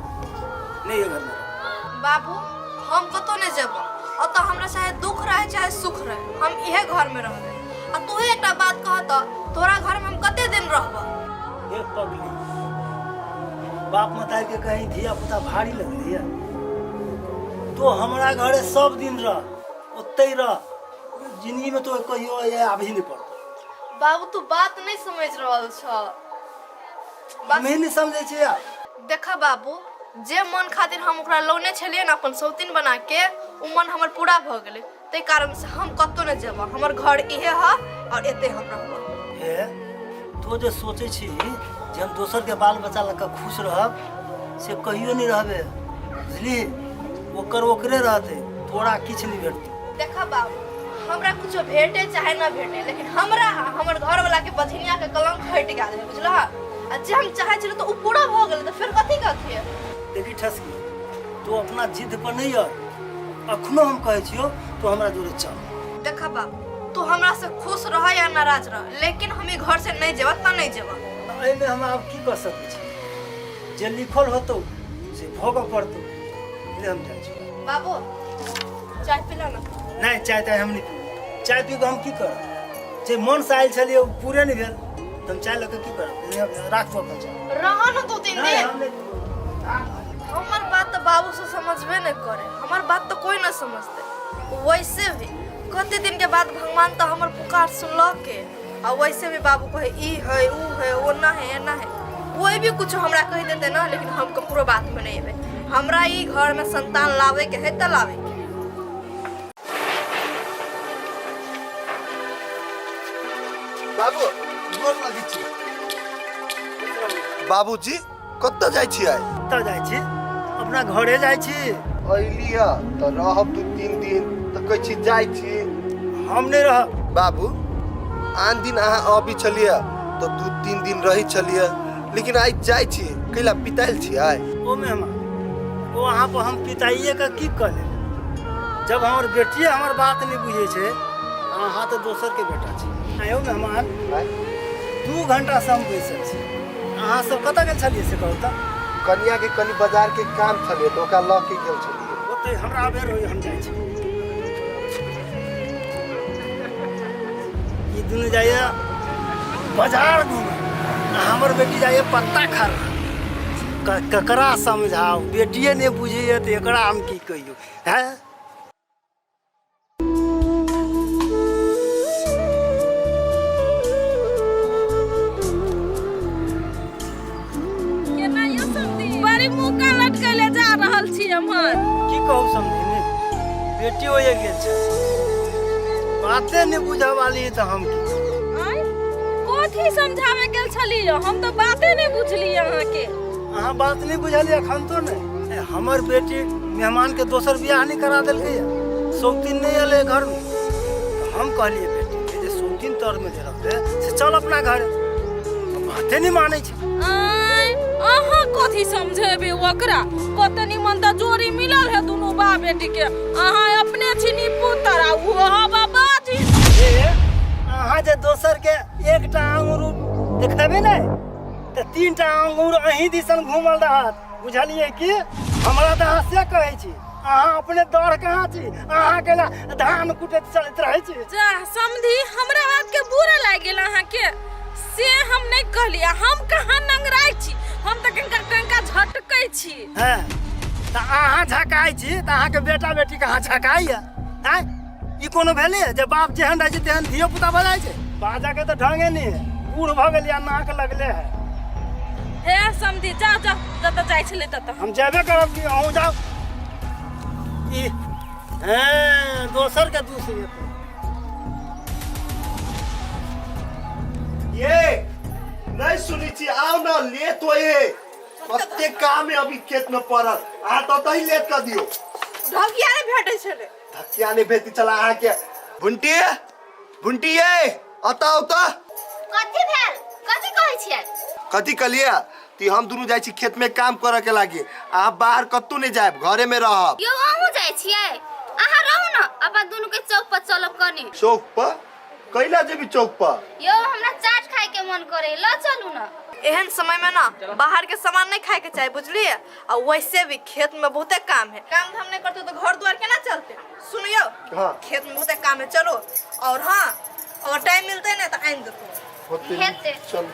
नहीं है घर में
बाबू हम कतौ नहीं जेबो ओतऽ हमरा चाहे दुख रहे चाहे सुख रहे हम इहे घर में रहबे आ तूहे एकटा बात कह तऽ तोरा घर में हम कते दिन रहबो
देख पगली बाप मतारी के कहीं धिया पुता भारी लगली है तो हमरा घरे सब दिन रह ओते रह जिंदगी में तो कहियो ये आबही नहीं पड़तो
बाबू तू बात नहीं समझ रहल छ बात
हमें नहीं समझे छियै यार
देखा बाबू जे मन खातिर हम ओकरा लौने छलियै ने अपन सौतीन बना के ओ मन हमर पूरा भऽ गेलै ताहि कारण से हम कतौ नहि जेबै हमर घर इहे ह और एते हम रहबै
हे तो जे सोचै छी जे हम दोसर के बाल बच्चा लऽ कऽ खुश रहब से कहियो नहि रहबे बुझली ओकर ओकरे रहतै तोरा किछु नहि भेटतौ
देखा बाबू हमरा कुछो भेटे चाहे ना भेटे लेकिन हमरा आ हमर घर वाला के बझनिया के कलंक हटि गेल है बुझलह आ जे हम चाहे छलियै तऽ ओ पूरा भऽ गेलै तऽ फेर कथी कथी
देखी ठसकी तू अपना जिद पर नहीं अड़ अखनो हम कहै छियौ तू हमरा जोरे चल
देखा बाबू तू हमरा से खुश रह या नाराज रह लेकिन हम ई घर से नहीं जेबा तऽ नहीं जेबा
एहिमे हम आब की कऽ सकै छी जे लिखल होतौ से भोगऽ पड़तौ ले हम जाइ छी
बाबू चाय पिला ना
नहि चाय ताय हम नहि पीबै चाय पी कऽ हम की करब जे मनसँ आयल छलियै ओ पूरे नहि भेल तऽ हम चाय लऽ कऽ की करब राखू अपन चाय
रह ना दू तीन
नहि
दिन
हम नहि पीबै।
हमर बात तऽ बाबू से समझबे नहीं करे, हमर बात तो कोई ना समझते। वैसे भी कते दिन के बाद भगवान तो हमर पुकार सुनलक के, आ वैसे भी बाबू कहे ई है ऊ है ओना है एना है, कोई भी कुछ हमरा कह देते ना, लेकिन हम ककरो बात में नहीं एबै। हमरा ई घर में संतान लावे के है त लावे के।
बाबू गोर लगै छी। बाबूजी कतऽ जाइ छी आइ?
कतऽ जाइ छी? अपना घरे जाइ छी।
अयली हँ तऽ रहब 2-3 दिन, तऽ कहै छी जाइ छी।
हम नहि रहब।
बाबू आन दिन अहाँ अबै छलियै तऽ 2-3 दिन रहै छलियै, लेकिन आइ जाइ छी कैला पितायल छी आइ?
ओ मेहमान, ओ अहाँ पर हम पिताइए के की कऽ लेब? जब हमर बेटिए हमर बात नहि बुझै छै, अहाँ तऽ दोसरके बेटा छी। आयो मेहमान, 2 घंटा से हम बैसल छी, अहाँ सब कतऽ गेल छलियै से कहू तऽ?
कनिया के कनि बाजार के काम छलै तऽ ओकरा लऽ के गेल छलियै।
ओतै हमरा अबेर होइए, हम जाइ छी। ई दुनू जाइए बाजार घूमे, आ हमर बेटी जाइए पत्ता खा। ककरा समझाउ, बेटिए नहि बुझैए तऽ एकरा हम की कहियौ? हैं
केना यौ समधी, बड़ी मुँह कान लटकैले जा रहल छी एम्हर?
की कहू समधिनी, बेटी होइए गेल छै, बाते नहि बुझऽ वाली तऽ हम की कहू?
आँय, कथी समझावे गेल छलियै? हम तऽ बाते नहि बुझलियै अहाँके।
अहाँ बात नहि बुझलियै एखन तो नहि। हमर बेटी मेहमान के दोसर बियाह नहीं करा देलकै, सौतीन नहीं एलै घर में। हम कहलियै बेटी के जे सौतीन तर में जे रहतै से चल अपना घर, बाते नहीं मानै छै।
आँय, अहाँ कथी समझेबै ओकरा? कते निमन तऽ जोड़ी मिलल है दुनू बाप बेटी के। अहाँ अपने छी निपुतर आ ओहो बाबा जी।
ए, अहाँ जे दोसर के एकटा आंगुर देखेबै ने तऽ 3टा आंगुर अहीं दिसन घूमल रहत, बुझलियै की? हमरा तऽ अहाँ से कहै छी, अहाँ अपने दौड़ कहाँ छी? अहाँ के ला धान कुटैत चलैत रहै छी।
जा समधी, हमरा बात के बुरा लागि गेल अहाँके, से हम नहि कहली। आ हम कहाँ नंगराइ छी, हम तऽ कनिका कनिका झटकै छी।
हँ तऽ अहाँ झकाइ छी तऽ अहाँके बेटा बेटी कहाँ झकाइए? आँय, ई कोनो भेलै जे बाप जेहन रहै छै तेहन धियो पुता भऽ जाइ छै? बाजऽ के तऽ ढंगे नहि है, बूढ़ भऽ गेलियै, नाक लगले है।
हे समधी, जाओ जाओ, जतऽ जाइ छलै ततऽ।
हम जेबे करब कि अहूँ जाउ? ई हेँ दोसर के दूस जेतै।
ये नहीं सुनी छी, आओ ना लेट होए, कते काम है अभी खेत में पड़ल, अहाँ तऽ ओतहि लेट कऽ दियौ।
ढकिया नहि भेटै छलै।
धकिया नहि भेटै छलै अहाँके। भुंटी, भुंटी ये अतऽ आउ तऽ।
कथी भेल? कथी कहै छियै?
कथी कहलियै? ती हम दुनू जाइ छी खेत में काम करऽ के लागी, अहाँ बाहर कतहु नहि जायब, घरे में रहब।
यौ अहूँ जाइ छियै? अहाँ रहू ने, अपन दुनू के चौक पर चलब कनी।
चौक पर? कैला जेबी चौक पर?
यौ हमरा चाट खाय के मन करे, ल चलू न।
एहन समय में ना बाहर के सामान नहीं खाए के चाही, बुझलिए? आ वैसे भी खेत में बहुते काम है, काम धाम नहीं करते तो घर द्वार केना चलते? सुनियो,
हाँ।
खेत में बहुते काम है, चलो। और हाँ, अगर टाइम मिलते ना तो आन देतो।
होते।
हेतै।
चल।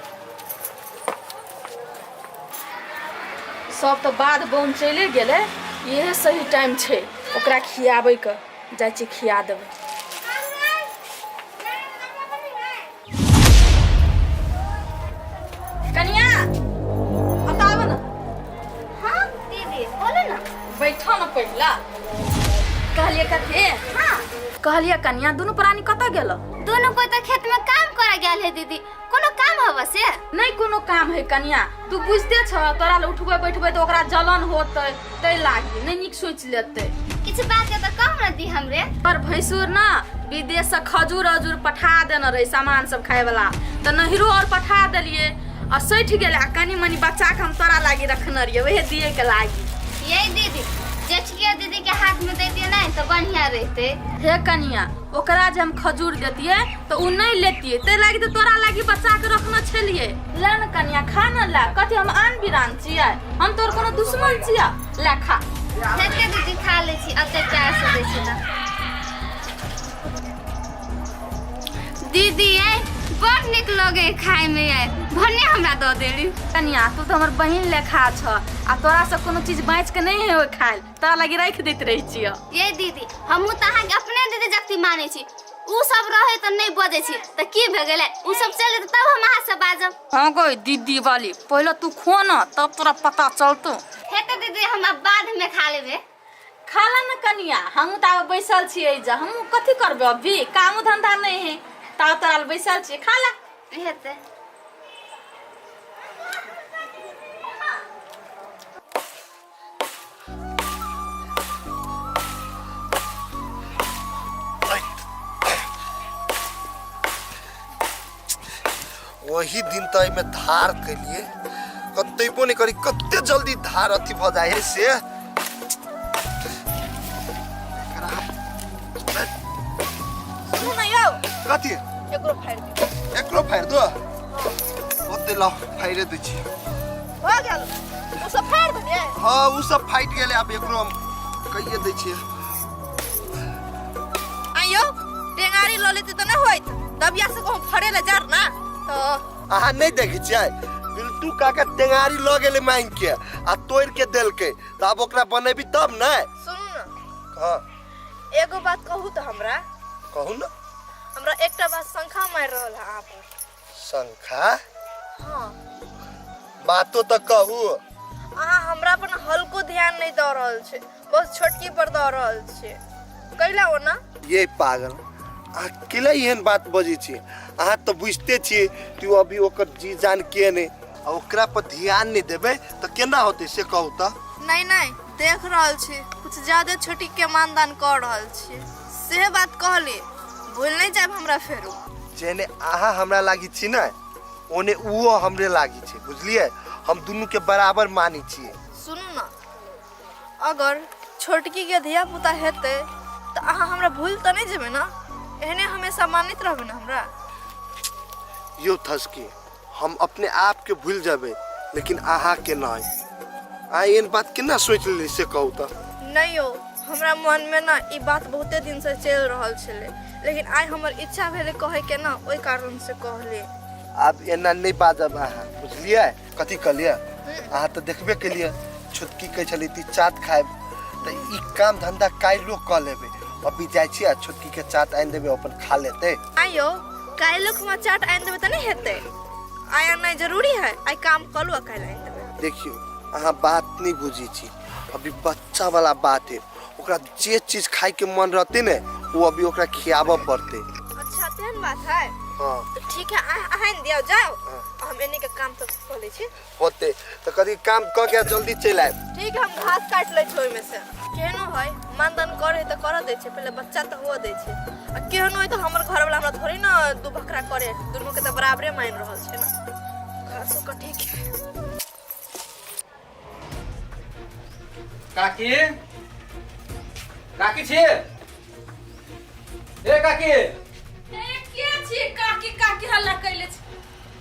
सब तऽ बाध बन चलि गेलै, इहे सही टाइम छै ओकरा खियाबै के, जाइ छी खिया देबै। कनिया अतऽ आबऽ ने।
हाँ दीदी बोलो ना।
बैठो ने पहिला। कहलियै कथी?
हाँ
कहलियै कनिया दुनू प्राणी कतऽ गेल?
दोनों कोई तो खेत में काम करे गेल है दीदी, कोनो काम हवा से?
नहीं कोनो काम है कनिया, तू बुझते छ तोरा लए उठबै बैठबै तऽ ओकरा जलन होतै, तै लागी नहीं नीक सोचि लेतै।
किछु बात है तऽ कहू ना दी हमरे।
पर भैंसुर ना विदेश से खजूर अजूर पठा देने रहे सामान सब खाए वाला, तऽ नहिरो और पठा देलिए आ सठि गेलै। आ कनी मनी बच्चा के हम तोरा लागी रखने रहिए, वहे दिए के लागी।
ये दीदी जेठकिया दीदी के हाथ में देतिए नहीं तो बढ़िया रहते।
हे कनिया, ओकरा जे हम खजूर देतिए तो उ नहीं लेतिए, तै लागी तो तोरा लागी बच्चा के रखने छलिए। ले न कनिया खा न ला, कथी हम आन बिरान छियै, हम तोर कोनो दुश्मन छियै, ले खा।
हेते दीदी खा लै छी, अते प्यार से दै छी तऽ। दीदी ये बड़ नीक लगे है खाय में आय भने हमरा दऽ देली।
कनिया तू तो हमर बहिन लेखा छ आ तोरा से कोनो चीज बाँच के नहीं है खायल तोरा लगी राखि दैत रहै छियौ।
ये दीदी हमहूँ तऽ अहाँके अपने दीदी जगती मानै छी, उ सब रहे तऽ नहीं बजै छी तऽ की भऽ गेलै, उ सब चलि जेतै तब हम अहाँ से बाजब।
हाँ गई दीदी वाली, पहले तू खो ना तब तोरा पता चलतो।
हेतै दीदी हम अब बाद में खा लेबै।
खा ला ना कनिया, हमहूँ तऽ आब बैसल छियै एहिजा, हमहूँ कथी करबै अभी, कामो धंधा नहीं है, ताव तोरा लए बैसल छियै, खा ला।
हेतै।
वही दिन तऽ एहिमे धार केलिए कतेबो नहि करी कते जल्दी धार अथी भऽ जाइ है से।
सुनू ने यौ।
कथी?
एकरो फाड़ि दियौ।
एकरो फाड़ि दो? ओते लाउ फाड़िए दै छी।
भऽ गेल, ओ सब फाड़ि देलियै?
हाँ ओ सब फाटि गेलै, आब एकरो हम कहिए दै छियै।
आइयो टेंगारी लऽ लेती तऽ नहि होइत, दबिया से कहूँ फड़े लए जार ना तऽ।
अहाँ नहि देखै छियै बिल्टू काका टेंगारी लऽ गेलै मांगि के आ तोड़ि के देलकै, तऽ आब ओकरा बनेबी तब ने।
सुनू ने।
हाँ।
एगो बात कहू तऽ हमरा।
कहू ने।
हमरा एकटा बात शंका मारि रहल है अहाँ पर।
शंका?
हाँ।
बातो तऽ कहू।
अहाँ हमरा पर हल्को ध्यान नहीं दऽ रहल छी, बस छोटकी पर दऽ रहल छी, कैला ओना?
ये पागल, अहाँ केला एहन बात बजै छी? अहाँ तऽ बुझिते छियै कि ओ अभी ओकर जी जान के नहि, आ ओकरा पर ध्यान नहि देबै तऽ केना होतै से कहू तऽ।
नहीं नहीं, देख रहल छी कुछ ज्यादा छोटी के मानदान कऽ रहल छी, से बात कहली, भूल नहीं जायब हमरा फेरू।
जेने अहाँ हमरा लागी छी ने ओने उहो हमरे लागी छै, बुझलियै? हम दुनू के बराबर मानै छियै।
सुनू ने, अगर छोटकी के धिया पुता हेतै तऽ अहाँ हमरा भूल तऽ नहि जेबै ने? एहने हमेशा मानैत रहबै ने हमरा?
यौ थसकी, हम अपने आप के भूल जेबै लेकिन अहाँ के नहि। अहाँ एहन बात केना सोचि लेली से कहू तऽ।
नहि यौ, हमरा मन में ना ई बात बहुते दिन से चलि रहल छलै, लेकिन आइ हमर इच्छा भेलै कहै के ना, ओहि कारण से कहली।
आब एना नहि बाजब अहाँ, बुझलियै? कथी कहलियै? अहाँ तऽ देखबे केलियै छोटकी कहै छलै ती चाट खायब, तऽ ई काम धंधा काल्हिो कऽ लेबै। अभी जाइ छी आ छोटकी के चाट आनि देबै, अपन खा लेतै।
आइ यौ, काल्हिो खुमा चाट आनि देबै तऽ नहि हेतै? आइ आननाइ जरूरी है, आइ काम कऽ लू आ काल्हि आनि देबै।
देखियौ अहाँ बात नहि बुझै छी, अभी बच्चा वाला बात है, ओकरा जे चीज खाय के मन रहतै ने ओ अभी ओकरा खियाबऽ पड़तै।
अच्छा तेहन बात है?
हाँ।
तऽ ठीक है, अहाँ आनि दियौ जाउ,
हाँ।
हम एने के काम सब कऽ लै छी।
होतै तऽ कथी काम कऽ के जल्दी चलि आयब।
ठीक है, हम घास काटि लै छी ओहिमे से। केहनो है मानदान करे तऽ करऽ दै छै, पहिले बच्चा तऽ हुअ दै छै, आ केहनो है तऽ हमर घरवाला हमरा थोड़ी ने दू बकरा करे, दुनू के तऽ बराबरे मानि रहल छै ने। घासो कटे के।
काकी, काकी छी? ए काकी।
ए के छी काकी काकी हल्ला कैले छी?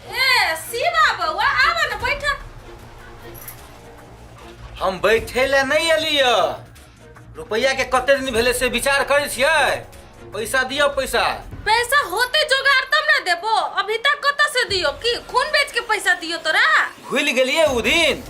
ए शिवा बौआ आब ने बैठ।
हम बैठे ले नहीं एलियै, रुपैया के कते दिन भेलै से विचार करै छियै। पैसा दियौ पैसा।
पैसा होते जोगाड़ तब ना देबो, अभी तक कतऽ से दियो? की खून बेच के पैसा दियो तोरा?
भूलि गेलियै उ दिन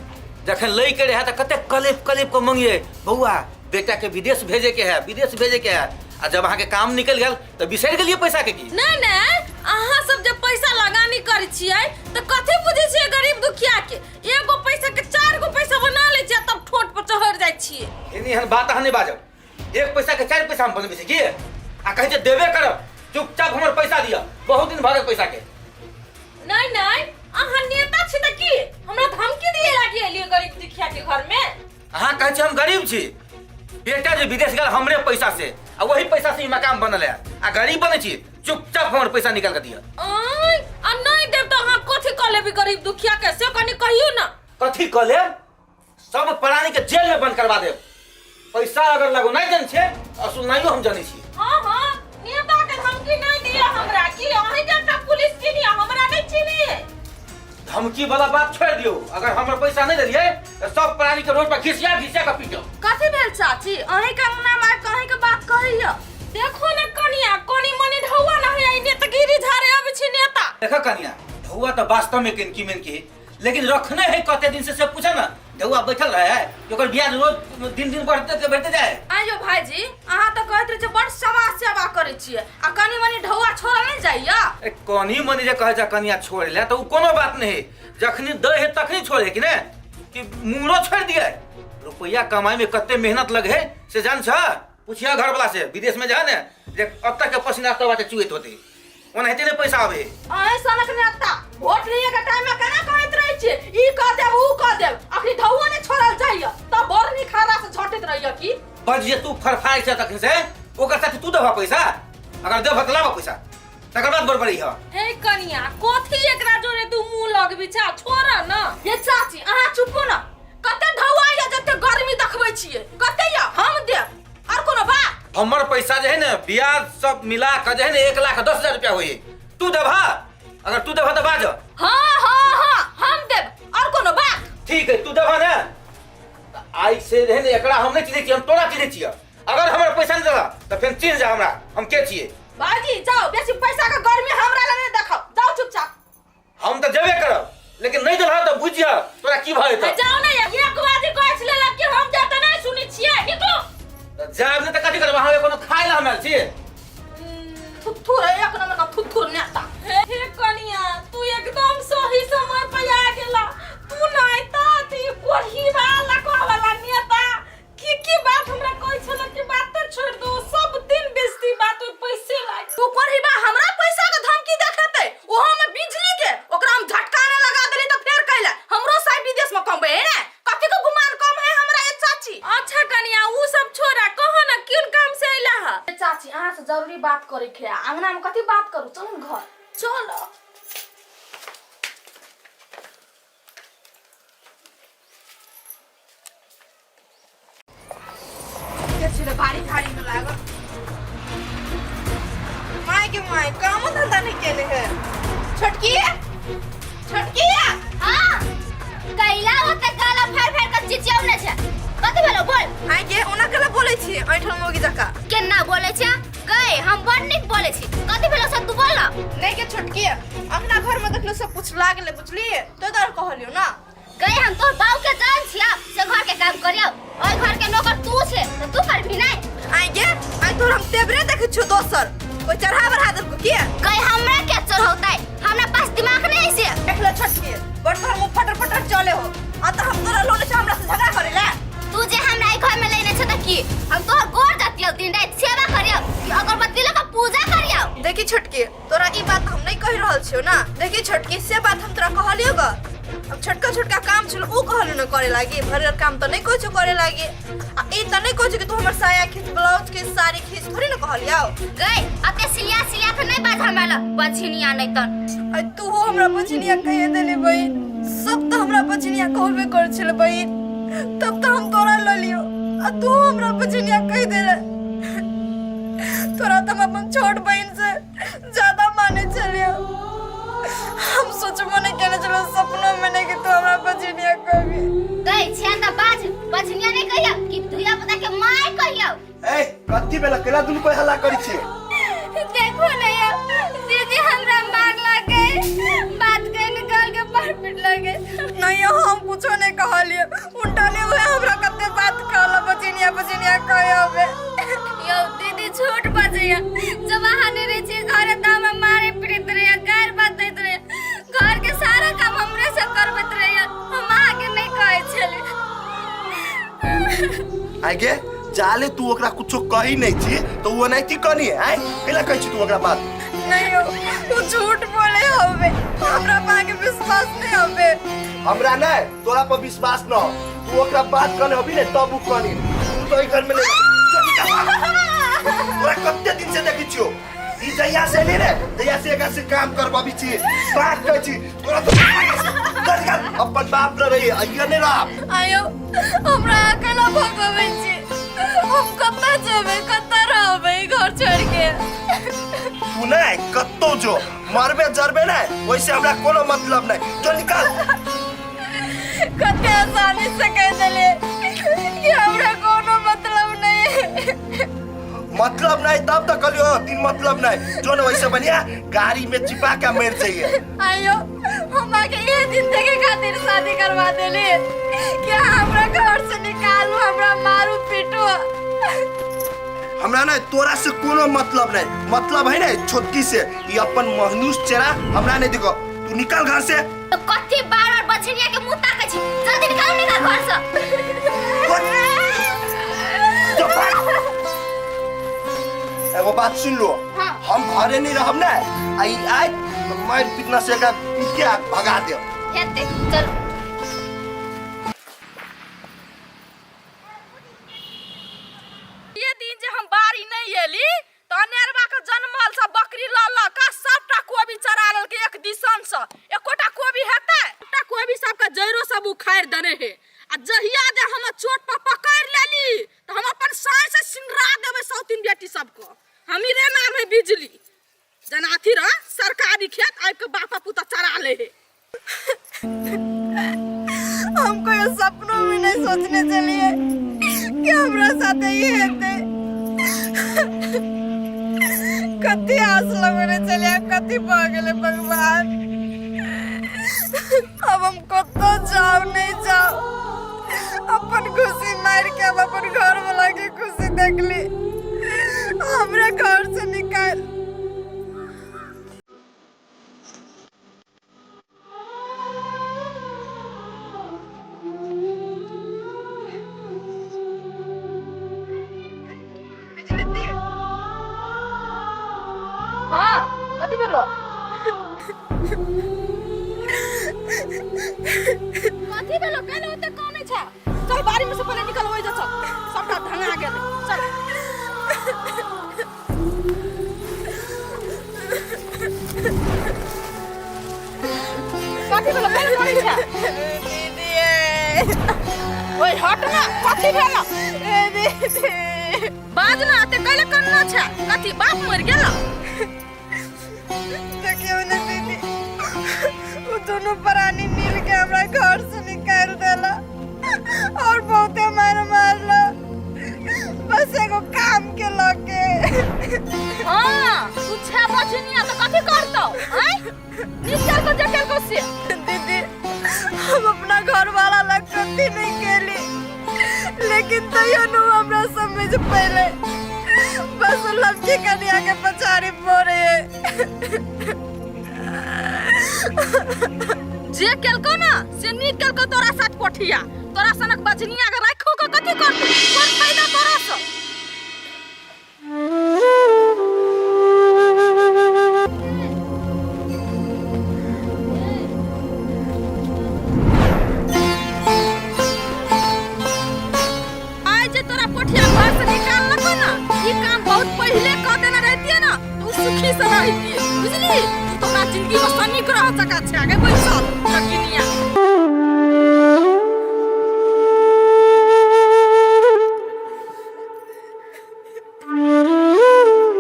जखन लै के रहै तऽ कते कलेप कलेप के मंगियै, बौआ बेटा के विदेश भेजे के है, विदेश भेजे के है, आ जब अहाँके काम निकलि गेल तऽ बिसरि गेलियै पैसा के की?
नहीं नहीं, अहाँ सब जब पैसा लगानी करै छियै तऽ कथी बुझै छियै गरीब दुखिया के? एगो पैसा के चार गो पैसा बना लै छियै तब ठोंठ पर चढ़ जाइ छियै।
एहन एहन बात अहाँ नहि बाजब, एक पैसा के चार पैसा हम बनबै छी की? आ कहै छै देबे करब, चुपचाप हमर पैसा दिअ, बहुत दिन भऽ गेल पैसा के।
नहीं नहीं, अहाँ नेता छी तऽ की हमरा धमकी दिए लागी एलियै गरीब दुखिया के घर में?
अहाँ कहै छी हम गरीब छी, बेटा जे विदेश गेल हमरे पैसा से, आ वही पैसा से ई मकान बनल है, आ गरीब बनै छी, चुपचाप हमर पैसा निकाल के दिअ।
आँय, आ नहीं देब तऽ अहाँ कथी कऽ लेबी गरीब दुखिया के, से कनी कहियौ ना।
कथी कऽ लेब? सब प्राणी के जेल में बंद करवा देब। पैसा अगर लगो नहीं देन छे असुलनाइयो हम जानै छी।
हाँ हाँ, नेता के धमकी नहीं दिया हमरा, की अहीं के एकटा पुलिस चिन्हिए, हमरा नहीं चिन्हिए।
धमकी वाला बात छोड़ दियो, अगर हमर पैसा नहीं देलिए तो सब प्राणी के रोड पर घिसिया घिसिया के पीटब।
कथी भेल चाची? अहीं के अंगना मार के अहीं के बात कहैया।
देखो ने कनिया, कनी मनी ढौआ न है, ई नेतागिरी झाड़े अबै छी नेता।
कनिया, ढौआ तो वास्तव में किनकी मिनकी है, लेकिन रखने है कते दिन से पूछा ना। ढौआ बैठल रहे है कि ओकर ब्याज रोज दिन दिन बढ़ते बढ़ते जाए।
आइयो भाईजी, अहाँ तऽ कहैत रहै छियै बड़ समाज सेवा करै छियै आ कनी मनी ढौआ छोड़ल नहि जाइया?
ए, कनी मनी जे कहै छै कनिया छोड़ ले तऽ उ कोनो बात नहीं है। जखनी दै है तखनी छोड़े है कि ने कि मुंगरो छोड़ दिए। रुपया कमाई में कते मेहनत लगे है से जान छ? पूछिया घर वाला से, विदेश में जा ने जे अब तक के पसीना तो बाटे चुएत होते, ओनाहिते ने पैसा आवे।
अहीं सनक नेता वोट लिए के टाइम में केना कहैत रहै छियै ई कह देब ऊ कह देब, अखनी ढौआ नहि छोड़ल जाइया तब बड़ निखारा से झटैत रहैया की?
बस जे तू फरफाइ छ तखन से ओकर साथ तू देबह पैसा, अगर देबह तऽ लाबह पैसा, तकर बाद बड़बड़ी ह।
हे कनिया, कथी एकरा जोरे तू मुंह लगबी छा, छोड़ ना।
ये चाची अहाँ चुपो ना, कते ढौआ या जते गर्मी देखबै छियै कते या हम देब और कोनो बात?
हमर पैसा जे है ने ब्याज सब मिला के जे है ने 1,10,000 रुपया होई, तू देबह? अगर तू देबह तऽ बाज।
हाँ हाँ हाँ हम देब, और कोनो बात?
ठीक है, तू देबह ने तऽ आइ से जे है ने एकरा हम नहि चिन्है छियै, हम तोरा चिन्है छियै। अगर हमर पैसा नहि देलह तऽ फेर चिन्ह जा हमरा हम के छियै।
बाजी जाओ, बेसी पैसा के गर्मी हमरा लग नहि देखाउ, जाओ चुपचाप।
हम तऽ जेबे करब, लेकिन नहि देलह तऽ बुझि जा तोरा की भऽ जेतौ।
जाओ ने, एक बाजी कहै छलै कि हम जा तऽ नहि सुनै छियै, निकलो।
तऽ जायब नहि तऽ कथी करब? अहाँ कोनो खाय लए हम आयल छी?
थुथुर है, एक नंबर का थुथुर नेता।
हे कनिया, तू एकदम सही समय पे आ गेला। तू नहीं त ई कोढ़ी वाला लकवा वाला नेता की की बात हमरा कहै छल कि बात तो छोड़ दो, सब दिन बेइज्जती बात ओइ पैसे लाग।
तू कोढ़ीबा हमरा पैसा के धमकी देखेतै, ओहो में बिजली के, ओकरा हम झटका ने लगा देली त फेर कैला हमरो साइ विदेश में कमबे है ने, कथी के गुमान कम है हमरा ए चाची?
अच्छा कनिया, उ सब छोड़ा, कहो ना क्यों काम से अइला है?
ए चाची, अहाँ से जरूरी बात करे के है, अंगना में कथी बात करू, चलू न घर। चलो। भारी भारी में लागल माय के माय कामो धंधा नहीं केले है। छोटकी, छोटकी।
हाँ, कैला होते गाला फाड़ फाड़ के चिचियाउले छै, कथी भेलो बोल?
आइ के ओना केला बोलै छी ऐठन मोगी जका?
केना बोलै छै गई? हम बड़ नीक बोलै छी। कथी भेलो से तू बोल ना।
नहीं के छोटकी, अंगना घर में देखलो सब कुछ लागले बुझलिए तो दर कहलियो ना।
गई हम तोर बाऊ के जान छिया से घर के काम करियो, ओइ घर के नौकर तू छे तो तू करबी नहीं।
आइ गे आइ तोर हम तेबरे देखै छियो दोसर कोई चढ़ा बढ़ा देलको की?
गई हमरा के चढ़ौतै, हमरा पास दिमाग नहीं से।
देख ले छोटकी, बड़ तोहर मुंह फटर फटर चले हो, आ त हम तोरा लोने से हमरा से झगड़ा करे ला।
तू जे हमरा ई घर में लेने छे त की हम तोहर गोर जातियो दिन रात सेवा करियो कि अगरबत्ती लगा पूजा करियो?
देखी छोटकी, तोरा ई बात हम नहीं कह रहल छियो ना। देखी छोटकी, से बात हम तोरा कहलियो ग, अब छोटका छोटका काम छल उ कहलियो ना करे लागी, भरल काम त नहीं कहै छौ करे लागी। आ ई त नहीं कहै छौ कि तू हमर साया खींच, ब्लाउज खींच, साड़ी खींच, थोड़ी ना कहलियो।
गई अते सिलिया सिलिया के नहीं बाज हमरा लग बछिनिया नहीं त।
आ तू हो हमरा बछिनिया कहिए देली बहिन, सब त हमरा बछिनिया कहबे कर छल बहिन, तब त हम तोरा ल लियो आ तू हमरा बछिनिया कहि देले। तोरा त हम अपन छोट बहिन से ज्यादा माने छलियो, हम सोचबो नहीं केने छलो सपनो में नहीं कि तू हमरा बछिनिया कहबी।
गई छे त बाज बछिनिया नहीं कहियो कि धुया पुता के माय कहियो।
ए कथी भेल केला दुनू कोई हल्ला करै छियै?
देखो ना यार दीदी हमरा मार लगे, बात कह निकाल के मार पीट लगे।
नहीं हम कुछो नहीं कहलिए, उल्टा ले हुए हमरा कते बात कहला बचिनिया बचिनिया कहे हबे।
यो दीदी झूठ बजैया, जब अहाँ नहीं रहे छियै घरे त हमरा मारे पीटैत रहैया, गारि बात दैत रहैया, घर के सारा काम हमरे से करबैत रहैया, हम अहाँ के नहीं कहै छलियै।
आगे जाले तू ओकरा कुछो कही नहीं छी तो वो नहीं थी कनी आय केला कहै छी तू ओकरा बात?
नहीं हो तू झूठ बोले हबे, हमरा पा के विश्वास नहीं हबे।
हमरा नहीं तोरा पर विश्वास न हो, तू ओकरा बात कहने हबी ने तब उ कनी, तू तो ई घर में नहीं। तोरा कते दिन से देखै छियो ई जहिया से नहीं रे तहिया से एकरा से काम करबाबी छी, बात कहै छी तोरा तो कर कर अपन बाप न रही अइयो नहीं रह।
आयो हमरा अकेला भगबै छी, हम कतऽ जेबै कतऽ रहबै घर छोड़ के?
तू नहीं कतौ जो मरबे जरबे नहीं वैसे हमरा कोनो मतलब नहीं, जो निकाल।
कते आसानी से कह देले कि हमरा कोनो मतलब नहीं।
मतलब नहीं तब तो कहलियो तीन मतलब नहीं जो न वैसे बढ़िया गाड़ी में चिपा के मर जाइए।
आयो हम आके ये दिन देखे खातिर शादी करवा देली कि हमरा घर से निकालू, हमरा मारू पीटू।
हमरा नहीं तोरा से कोनो मतलब नहीं, मतलब है ना छोटकी से ये अपन महनूस चेहरा हमरा नहीं देखो, तू निकल घर से।
तो कथी बार बार बछड़िया के मुंह ताकै छी, जल्दी निकालू निकाल घर से।
एगो बात सुन लो,
हाँ।
हम घरे नहीं रहब ना, आई आए तो मार पीटना से एकरा पीट के भगा देब।
हेतै चल।
ये दिन जे हम बाड़ी नहीं एली तो अनेरवा के जनमल सब बकरी ल ल का सबटा कोबी चरा लेलकै एक दिसन से, एकोटा कोबी हेतै? एकटा कोबी सबके जड़ो सब उखाड़ि देने हे। आ जहिया जे हम चोट पर पकड़ि लेली तो हम अपन साँइ से सिंगरा देबै सौतीन बेटी सबके। हमीरे नाम है बिजली, जेना अथी रह सरकारी खेत आबि के बापा पुता चरा ले हे।
हमको ये सपनों में नहीं सोचने चलिए कि हमरा साथे ये हेतै। कथी आस लगने चलिए, कथी भऽ गेलै भगवान। अब हम कतौ जाओ नहीं जाओ, अपन खुशी मार के अब अपन घर वाला के खुशी देखली, हमरा घर से निकाल।
हाँ, कथी भेलो? कथी भेलो? कैले ओते कानै छै? चल बाड़ी में से पहिले निकल ओइ जा चल, सबटा धंगा गेलै चल। कथी भेलो? कैले कानै छै?
दीदी
ओइ हट ना, कथी भेलो?
दीदी
बाज ना, एते कैले कन्ना छै? कथी बाप मरि गेलो?
देखियौ ने दीदी, वो दोनों प्राणी मिल के हमरा घर से निकाल देला और बहुते मार मारला, बस एगो काम के लके।
हाँ, तू छे बचनिया तो कथी करतौ? आँय? निकल को जटल को से।
दीदी हम अपना घर वाला लग कथी नहीं केली, लेकिन तैयो न हमरा समझ पहले, बस लड़की कन्या के पछाड़ी पड़े।
जे केलको ना से नीक केलको तोरा साथ कोठिया, तोरा सनक बजनिया के राखो के कथी करतौ? कोन फायदा तोरा से? आइ जे तोरा पोठिया घर से निकाललको ना, ई काम बहुत पहिले कऽ देने रहितियै ना तो सुखी से रहितियै, बुझली? तू तो अपना जिंदगी में सनिक रह सका छै। आगे बैसल रगिनिया।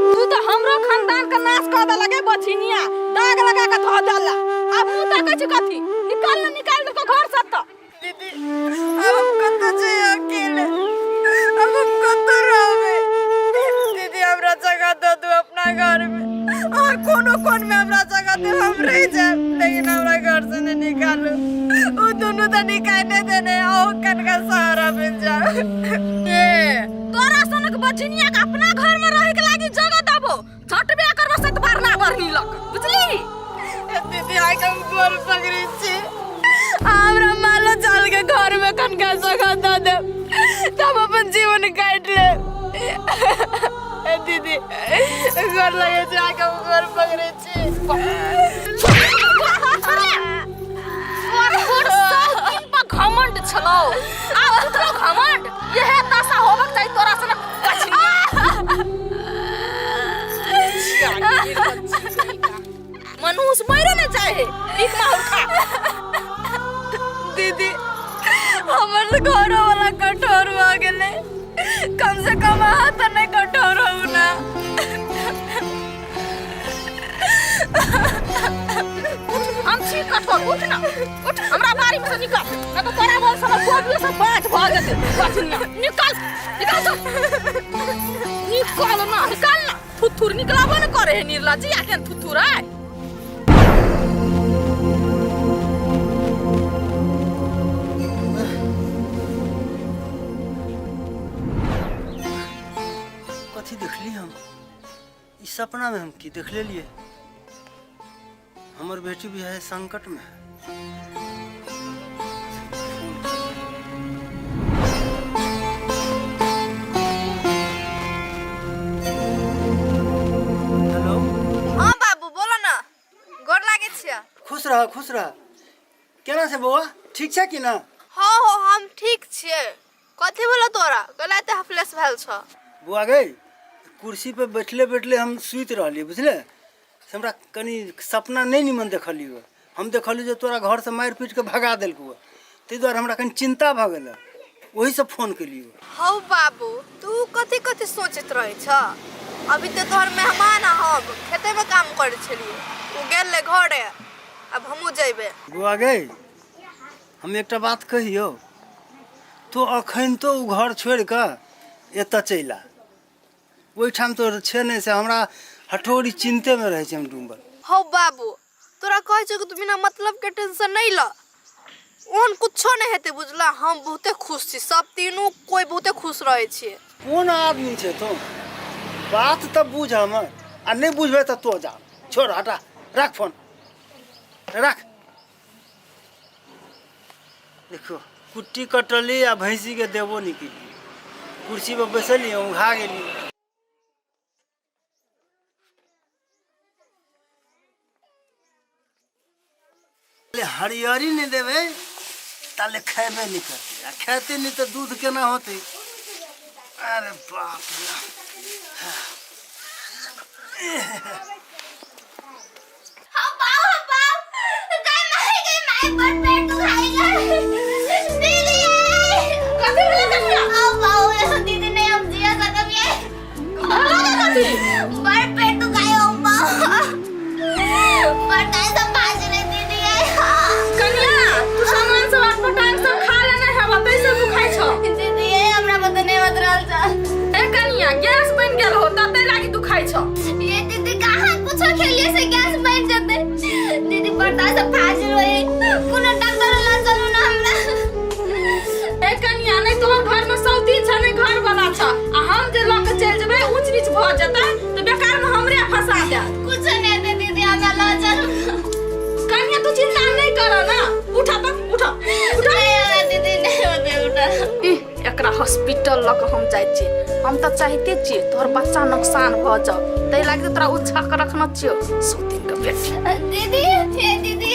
तू तो हमरो खानदान के नाश कऽ देलक गे बझिनिया, दाग लगा के धऽ देला। आब मुँह ताकै छी कथी? निकाल ने, निकाल देलको घर से तऽ।
दीदी अब हम कतऽ जइयै अकेले, अब हम कतऽ रहबै? दीदी हमरा जगह दऽ दू अपना घर में, अहाँ कोनो कोन में हमरा जगह देब हम रहि जायब, लेकिन हमरा घर से नहीं निकालू। ओ दुनू तऽ निकाले देने, अहूँ कनका सहारा बनि जाउ।
ए तोरा सनक बझिनिया के अपना घर में रहे के लागी जगह दबो, झटबे करबो से तऽ बारना बरनी लक, बुझली?
दीदी आइ हम गोर पकड़ै छी, हमरा मालो चाल के घर में कनका जगह दऽ देब तऽ हम अपन जीवन काटि लेब। ए दीदी गोर लगै छी, आइ हम गोर पकड़ै छी।
तोर तोर सब दिन पर घमंड छलौ, आब उठलो घमंड, यहे दशा होबक चाही तोरा सनक बझिनिया। मनुष्य मरे ने चाहे हे, भीख माहुर खा।
दीदी हमर घर वाला कठोर भऽ गेलै, कम से कम अहाँ तऽ नहि कठोर होउ ना।
हम छी कठोर, उठ ना उठ, हमरा बाड़ी में से निकल, ना तो तोरा बोल हमर गोबियो सब बाँझ भऽ जेतै। बझिनिया निकल। निकाल निकाल चल निकाल ना निकाल ना थुथुर निकलाबो न करे है निर्लज्जी आ केन थुथुर है
कथी देखली हम ई सपना में हम की देख लेलिए हमर बेटी भी है संकट में है। हेलो
हाँ बाबू बोलो ना गोर लागे छियै
खुश रह खुश रह केना छै बौआ ठीक छै कि ना
हाँ हो हम ठीक छियै कथी बोलो तोरा गला ते हफलेस भेल छ
बौआ गई कुर्सी पे बैठले बैठले हम सुति रहलियै बुझले से हमरा कनि सपना नहि निमन देखलियै हम देखलियै जे तोरा घरसँ मारि पीट कऽ भगा देलकौ ताहि दुआरे हमरा कनि चिन्ता भऽ गेल ओहीसँ फोन केलियौ
हौ बाबू तू कथी कथी सोचैत रहै छ अभी तऽ तोहर मेहमान आ हम खेतेमे काम करै छलियै ओ गेल घरे आब हमहूँ जइबै
बौआ गई हम एकटा बात कहियौ तू अखन तो ओ घर छोड़ि कऽ एतऽ चलि आ ओहिठाम तो छै नहि से हमरा हठौरी चिन्तेमे रहै छै हम डूबल
हौ बाबू तोरा कहै छौ कि तू बिना मतलब के टेंशन नहीं ल ओहन कुछो नहीं हेतै बुझला हम बहुते खुश छी सब तीनू कोई बहुते खुश रहै छियै
कोन आदमी छै तू बात तऽ बुझ हमर आ नहि बुझबै तऽ तो जा छोड़ हटा राख फोन राख देखियौ कुट्टी कटली आ भैंसीके देबो नहि केलियै कुर्सी पर बैसलियै उघा गेलियै हरियरी नहि देबै ताले खेबे नहि करतै आ खेतै नहि तऽ दूध केना होतै अरे बाप रे
हम बाप हम बाप गई माय गई माय पर पेट दुखाई गई दीदी
कथी भेलै कनिया
हम बाप दीदी नहीं हम जिया सकब ये
कथी
बड़ पेट दुखाई हम बाप बड़ टाइम से बाज रहे दीदी
कनिया तू सामान सब अटपटांग सब खा लेने हेबा तै से दुखाइ छौ
दीदी ये हमरा बता नहीं मत रहल छ
ए कनिया गैस बनि गेल हो तते लागी दुखाइ छौ
ये दीदी कहाँ कुछो खेलिए से गैस बन जते दीदी बर्दाश्त से फाजिल होई कोनो डॉक्टर ला चलू ना हमरा
ए कनिया नहीं तोहर घर में सौतीन छ नहीं घर वाला छ आ हम जे लऽ के चलि जेबै ऊंच नीच भऽ जेतै तऽ बेकार में हमरे फंसा देत
कुछ नहीं दे दीदी हमरा ला चलू
कनिया तू चिंता नहीं कर ना उठा तो उठा उठा
नहीं हमरा दीदी नहीं होते उठा
इह, एकरा हॉस्पिटल लऽ कऽ हम जाइ छी हम तऽ चाहिते छियै तोहर बच्चा नुकसान भऽ जाओ ताहि लागि तऽ तोरा उलझा कऽ रखने छियौ सौतीन के बेटी
दीदी हे दीदी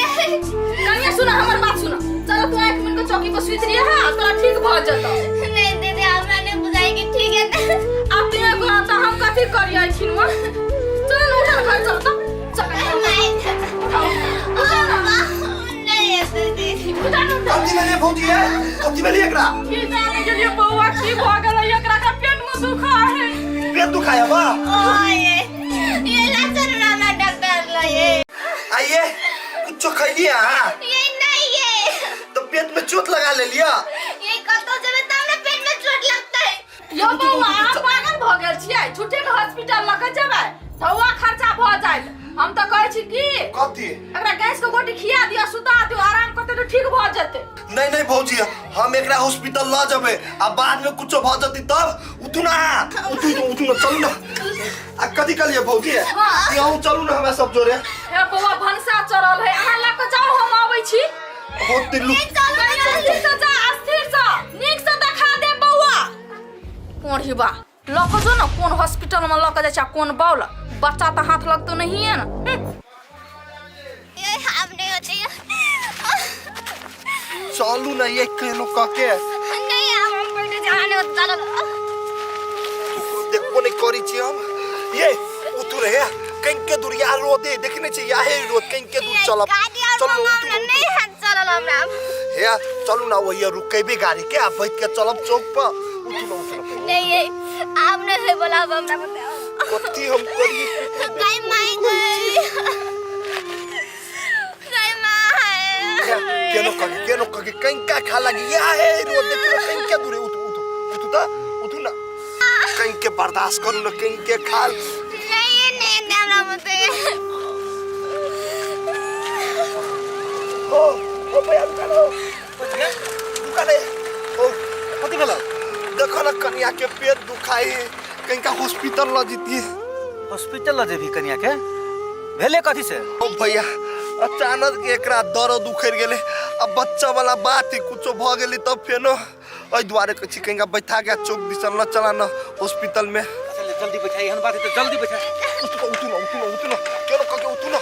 कनिया सुन हमर बात सुन चल तू आँखि मुनि के चौकी पर सुति रहिए हां तोरा ठीक भऽ जेतौ
नहीं दीदी हमरा नहीं बुझाई कि ठीक है ना
अब तू एगो तऽ हम कथी करियै खिनुआ चल न उठल घर चल तऽ चल
नहीं दीदी
उठा न उठा
कथी भेलै भौजी है कथी भेलै एकरा
की जाने गेलियै बौआ की भऽ गेलै एकरा का पेट में दुखा है
पेट दुखाया बा
ओए ये ला चल हमरा डॉक्टर ला ये
आइए कुछ खैलिए अहाँ
ये नहीं ये
तो पेट में चोट लगा ले लिया
ये कतो जेबे तब ना पेट में चोट लगतै
यो बौआ अहाँ पागल भऽ गेल छियै झूठे के हॉस्पिटल लऽ के जेबै धौआ खर्चा भऽ जायत हम तऽ कहै छी की
कथी
एकरा गैस के गोटी खिया दिअ सुता दियौ आराम करतै तऽ ठीक भऽ जेतै
नहीं नहीं भौजी हम एकरा हॉस्पिटल ल जेबै आ बाद में कुछो भऽ जेतै तब उठू ना उठू उठू ना चलू ना आ कथी कहलियै भौजी कि अहूँ चलू ना हमरा सब जोरे
हे बौआ भनसा चढ़ल है अहाँ लऽ के जाउ हम अबै छी
होते लू
कनि स्थिर से जा स्थिर से नीक से देखा दे बौआ कोढ़ीबा लऽ कऽ जो ने कोन हॉस्पिटल में लऽ कऽ जाइ छै आ कोन बौल बच्चा तऽ हाथ लगतो नहिए ने
ये हम नहीं होते
चलू ना ये केनो कके
नहीं हम बैठे जाने होता
देखबो नहीं करी छी हम ये उतू रहे कहीं के दूर यार रोदे देखने छी याहे रोद कहीं के दूर चलब
गाड़ी और
चलू
मंगाओ
उतू
ना नहीं हम चलल हमरा
हे चलू ना वही रुकेबे गाड़ी के आ बैठ के चलब चौक पर उतू ना उतू ना
नहीं ये आप नहीं है बोला अब हमरा बताओ
कथी हम करी
गई माई गई गई माई
केनो कके केनो कके कहीं का खा लगी याहे रोद देखो कहीं के दूर उतू उतू उतू त उठू ना कहीं के बर्दाश्त करू ना कहीं के खाल
नहीं नहीं हमरा बुते
ओ ओ भैया रुका लो रुका ले ओ
कथी भेलो
देखो ना कन्या के पेट दुखाई कहीं का हॉस्पिटल ल जीती
हॉस्पिटल ल जेबही कनिया के भेले कथी से
ओ भैया अचानक एकरा दर्द उखड़ गेलै अब बच्चा वाला बात ही कुछो भ गेलै तब फेनो एहि दुआरे कहै छी कहीं बैठा के चौक दिसन ल चला न हॉस्पिटल में
अच्छा ले जल्दी बैठाई एहन बात है तो जल्दी बैठा
उठू न उठू न उठू न उठू न केनो कह के उठू न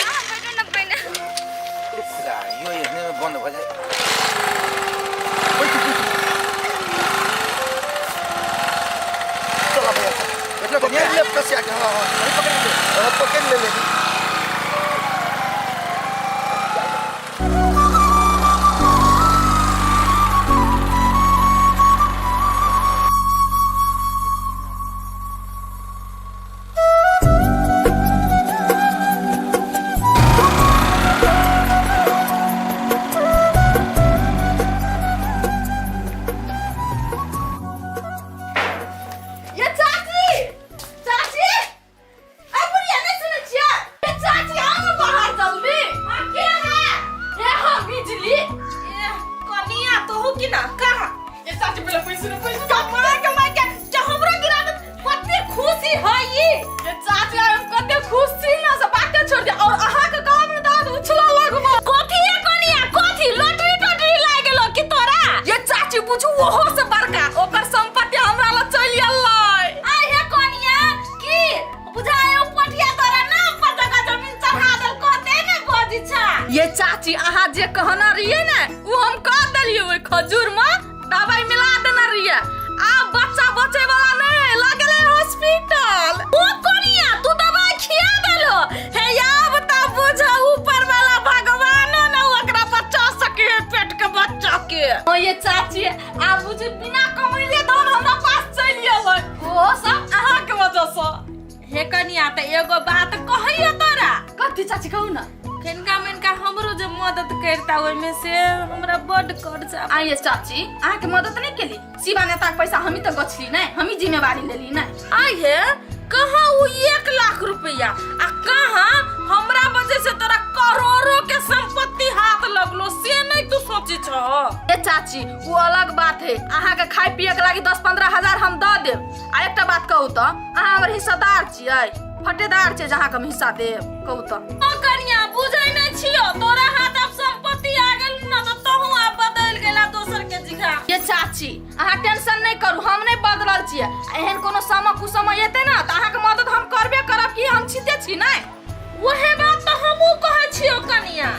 अहाँ बैठू ना पहिने
खुदा यो एहने में बंद भ जाए
चला भैया
बैठलो
पकड़
कनिया
ले कसिया के हाँ हाँ
पकड़ ले
हाँ, पकड़ ले ले
ये चाची चाची ए बुढ़िया नहीं सुनै छियै ये चाची आओ ना बाहर जल्दी आ के है हे हम बिजली
ए कनिया तोहू की ना कहा
ये चाची पहले पैसे ना पैसे
कमाई कमाई के जे हमरो गिरा दे कते खुशी है ई
ये चाची हम कते खुशी ना से बाते छोड़ दे और अहाँ के कहब ना दाद उछला लगबो
कथी है कनिया कथी लॉटरी टॉटरी लाग गेलो की तोरा
ये चाची बुझू ओहो से बड़का ओकर संपत्ति हमरा लग चलि गेलै
आ हे कनिया की बुझाय ओ पटिया तोरा नाम पर जगह जमीन चढ़ा देल कहते ने बजी छा
ये चाची अहाँ जे कहना रहिए ने उ हम कह देलिए ओहि खजूर में दवाई मिला देने रहिए आब बच्चा बचे वाला नहीं लगले हॉस्पिटल
ओ कनिया तू दवाई खिया देलो हे आब त बुझ ऊपर वाला भगवान न ओकरा बचा सके पेट के बच्चा के
ओ ये चाची आब बुझू बिना कमैले धन हमरा पास चलि एलै ओहो सब अहाँ के वजह से
हे कनिया त एगो बात कहियो तोरा
कथी चाची कहू ना
किनका मिनका हमरो जे मदद करता ओहिमे से हमरा बड कर्जा
आइए चाची अहाँके मदद नहीं केली शिवा नेता के पैसा हमी तो गछली नहीं हमी जिम्मेवारी लेली नहीं
आई हे कहाँ उ 1 लाख रुपया आ कहाँ हमरा वजह से तोरा करोड़ों के संपत्ति हाथ लगलो से नहीं तू सोचे छह
ए चाची वो अलग बात है अहाँ के खाए पिए के लागी 10-15 हजार हम दऽ देब आ एकटा बात कहू तऽ अहाँ हमर हिस्सेदार छियै फटेदार छियै जे अहाँके हम हिस्सा देब कहू तऽ
हाँ, कनिया बुझै नहीं छियो तोरा हाथ अब संपत्ति आ गेल ना तो तहु आब बदल गेला दोसर के जिघा
ये चाची अहाँ टेंशन नहीं करू हम नहीं बदलल छियै आ एहन कोनो समय कुसमय एतै ने तऽ अहाँके मदद हम करबे करब कि हम छिते छी नहि
वहे बात तो हमहू कहै छियो कनिया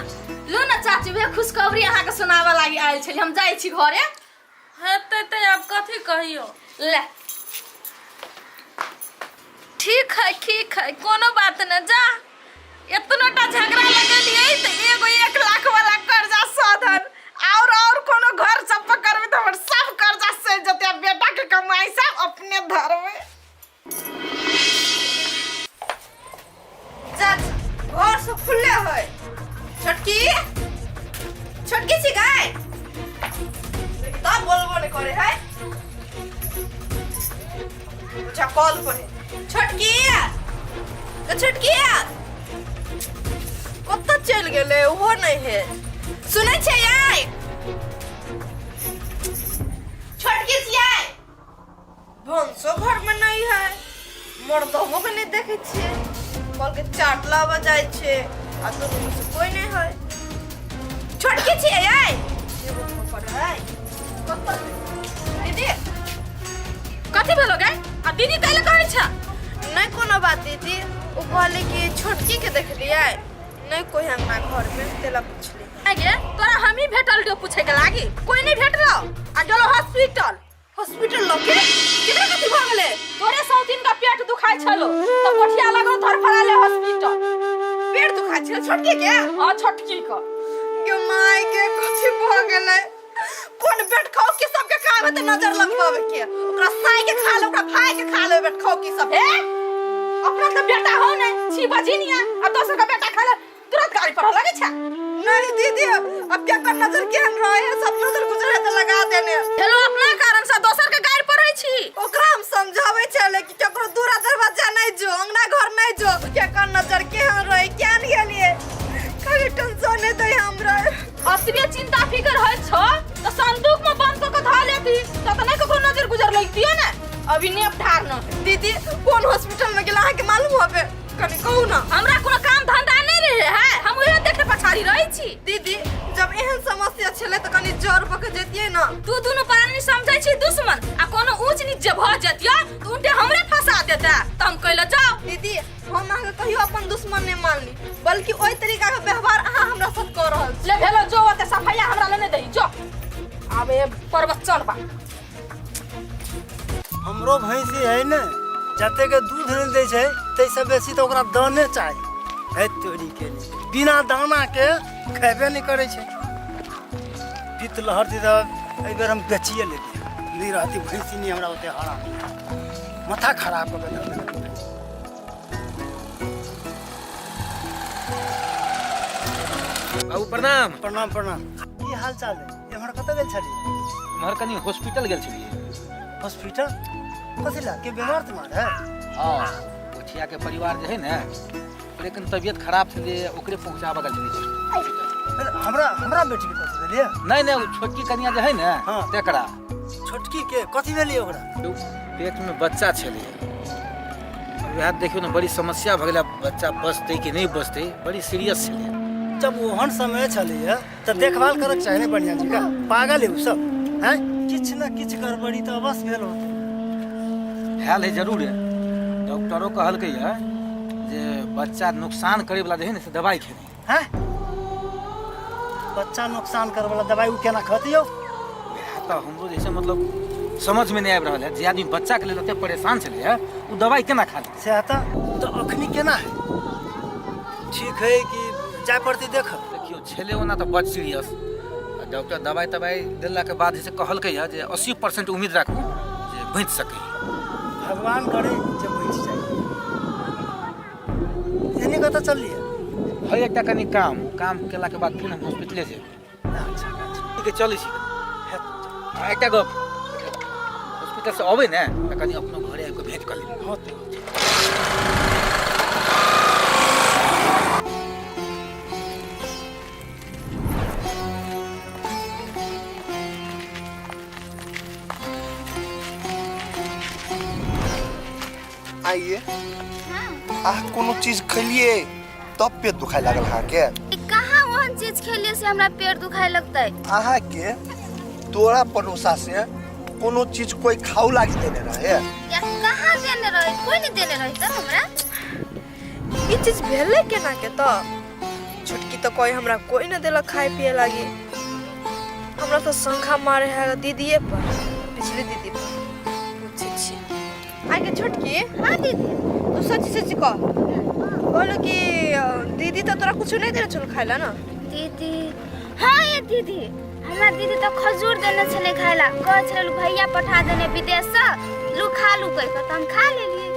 लो ना चाची उहे खुशखबरी अहाँके सुनाबऽ लागी आयल छली हम जाइ छी घरे
हेतै तऽ आब कथी कहियो
ले
ठीक है ठीक है कोनो बात न जा एतना टा झगड़ा लगेलियै तऽ एगो 1 लाख वाला कर्जा सधन
और कोनो घर सब पर करबै तऽ हमर सब कर्जा सहि जेतै आ बेटा के कमाई सब अपने धरबै।
चाची घर सब खुले है छोटकी छोटकी छी गाय तब बोलबो नहीं करे है अच्छा कॉल करे छोटकी तो छोटकी कतऽ चलि गेलै ओहो नहीं है सुनै छै आइ छोटकी छियै भनसो घरमे नहीं है मर्दबो के नहीं देखै छियै कल के चाट लाबऽ जाइ छै आ दुनू में से कोई नहीं है छोटकी छियै आइ एगो पर है कतऽ दीदी
कथी भेलो गे आ दीदी तैले कहै छ
नहीं कोनो बात दीदी ओ कहले कि छोटकी के देखलियै नहीं कोई हमरा घर में तेला पुछली
गे तोरा हमही भेटल रहियो पूछे के लागी कोई नहीं भेटलो आ गेलो हॉस्पिटल
हॉस्पिटल लके केकरा कथी भऽ गेलै
तोरे सौतीन का पेट दुखाइ छलो तऽ कोठिया लगो धरफड़ाले हॉस्पिटल
पेट दुखाइ छलै छोटकी के
हां छोटकी के
के माय के कथी भऽ गेलै कोन बेट खाओ की सबके काम हेतै नजर लगबावे के ओकरा साई के खा ले ओकरा भाई के खा ले बेट खाओ की सब
हे अपना तो बेटा हो ने छी बजिनिया आ दोसर का बेटा खा ले तुरंत गाड़ी पढ़ लगे छै।
नहीं दीदी, अब क्या कर नजर केहन रहे है, सब नजर गुजरे तो लगा देने।
हेलो, अपना कारण से दोसर के गाड़ी पढ़ै छी।
ओकरा हम समझाबै छलै कि केकरो दूरा दरवाजा नहीं जो, अंगना घर नहीं जो, क्या कर नजर केहन रहे, केहन गेलिए, खाली टेंशन नहीं दे हमरा।
अतबे चिंता फिकर होय छो त संदूक में बंद क के धा लेती त त नहीं ककरो नजर गुजर लगती है ना। अभी नेप ढार न।
दीदी कोन हॉस्पिटल में गेला अहाँके मालूम होबे, कनी कहू ना।
हमरा कोनो काम धंधा नहीं रहे है, हम उहे देखे पछाड़ी रहै छी।
दीदी जब एहन समस्या छलै तऽ कनी जर पक जैतियै ना।
तू दुनू प्राणी समझै छी दुश्मन, आ कोनो ऊंच नीच जे भऽ जतियै तऽ उनटे हमरे फंसा देता, तऽ हम कहले जाओ।
दीदी हम अहाँके कहियो अपन दुश्मन नहीं मानली, बल्कि ओहि तरीका के व्यवहार अहाँ हमरा साथ कऽ रहल छी।
ले भेलो जो, ओते सफैया हमरा ले नहीं दही जो। आबे प्रवचन बा।
हमरो भैंसी है ने, जते के दूध नहीं दै छै ताहिसँ बेसी तऽ ओकरा दाने चाही। है तोरी के लिए बिना दाना के खेबे नहीं करै छै। पित्त लहर दी तऽ एहि बेर हम बेचिए लेबै, नहीं रहती भैंसी नहीं हमरा ओते हरा माथा खराब कऽ के देलक।
बाबू प्रणाम।
प्रणाम प्रणाम। की हाल चाल है? एम्हर कतऽ गेल छलियै?
एम्हर कनी हॉस्पिटल गेल छलियै।
हॉस्पिटल कथी ला? के बीमार तुम्हार है?
हाँ, पोठिया के परिवार जे है ने, ओकरे कनी तबियत खराब छलै, ओकरे पहुंचाबऽ गेल छलियै हॉस्पिटल।
हमरा हमरा बेटी के कथी भेलियै?
नहीं नहीं, ओ छोटकी कनिया जे है ने,
हाँ।
तेकरा।
छोटकी के कथी भेलियै ओकरा?
पेट में बच्चा छलै, वएह देखियौ ने बड़ी समस्या भऽ गेलै, बच्चा बचतै कि नहीं बचतै, बड़ी सीरियस छलै।
जब ओहन समय छलैया तऽ देखभाल करक चाही ने बढ़िया जी का। पागल है उ सब हैं, किछु न किछु गड़बड़ी तऽ अवश्य भेल होतै।
भेल है जरूर है, डॉक्टरो कहलकै है जे बच्चा नुकसान करे वाला जे है ने से दवाई खेने।
हैं, बच्चा नुकसान करे वाला दवाई उ केना खतियो?
वएह तऽ हमरो जैसे मतलब समझ में नहीं आबि रहल है, जे आदमी बच्चा के लेल ओते परेशान छलै है उ दवाई केना खा लेतै?
सएह तऽ अखनी केना है? ठीक है कि जाय पड़तै देख।
देखियौ छलै ओना तऽ बड सीरियस, डॉक्टर दवाई तवाई देलाके बाद जे कहलकै है जे 80% उम्मीद राखू जे बचि सकै।
भगवान करे जे बचि जाए। एने कतऽ चललियै?
है एकटा कनि काम, काम केलाके बाद फेर हम हॉस्पिटले जेबै।
अच्छा अच्छा
ठीक है, चलै छी। एकटा गप, हॉस्पिटलसँ अबै ने तऽ कनि अपनो घरे आबि कऽ भेँट कऽ लेबै।
हँ तऽ
आइए। आह कोनो चीज खेलिए तब पेट दुखाए लागल अहाँके?
कहाँ ओहन चीज खेलिए से हमरा पेट दुखाए लगतै?
अहाँके तोरा पड़ोसा से कोनो चीज कोई खाऊ लागी देने रहे?
या कहाँ देने रहे, कोई नहीं देने रहे त हमरा।
ई चीज भेलै केना के? तऽ छोटकी तऽ कोई हमरा कोई न देलक खाए पिए लागी, हमरा तऽ शंखा मारे है दीदीए पर, पिछली दीदी पर। पूछै छी आइ के छोटकी।
हाँ दीदी।
तू सच्ची सच्ची कह, कहलो कि दीदी तऽ तोरा कुछ नहीं देने छल खाए ला ना?
दीदी हाँ ये दीदी, हमरा दीदी तऽ खजूर देने छलै खाए ला, कहै छलै भैया पठा देने विदेश से, लू खा लू कहि कऽ, तऽ हम खा लेलियै।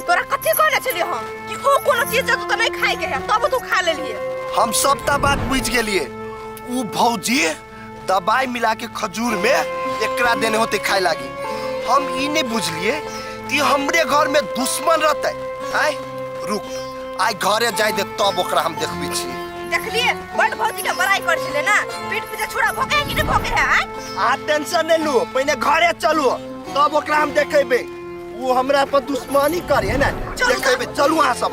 तोरा कथी कहने छलियै हम कि ओ कोनो चीज जब तो नहीं खाए के है तब तू खा लेलियै?
हम सबटा बात बुझि गेलियै, उ भौजी दवाई मिला के खजूर में एकरा देने होते खाए लागी। हम ई नहीं बुझलिए कि हमरे घर में दुश्मन रहते। आय रुक, आइ घरे जाय दे तब ओकरा हम देखबी छी।
देखलिए बड़ भौजी के बड़ाई कर छले ना, पीठ पीछे छुरा भोके है कि नहीं भोके है? आय
आ टेंशन नहीं लू, पहले घरे चलू तब ओकरा हम देखेबे। वो हमरा पर दुश्मनी करे है ना, देखेबे। चलू अहाँ सब।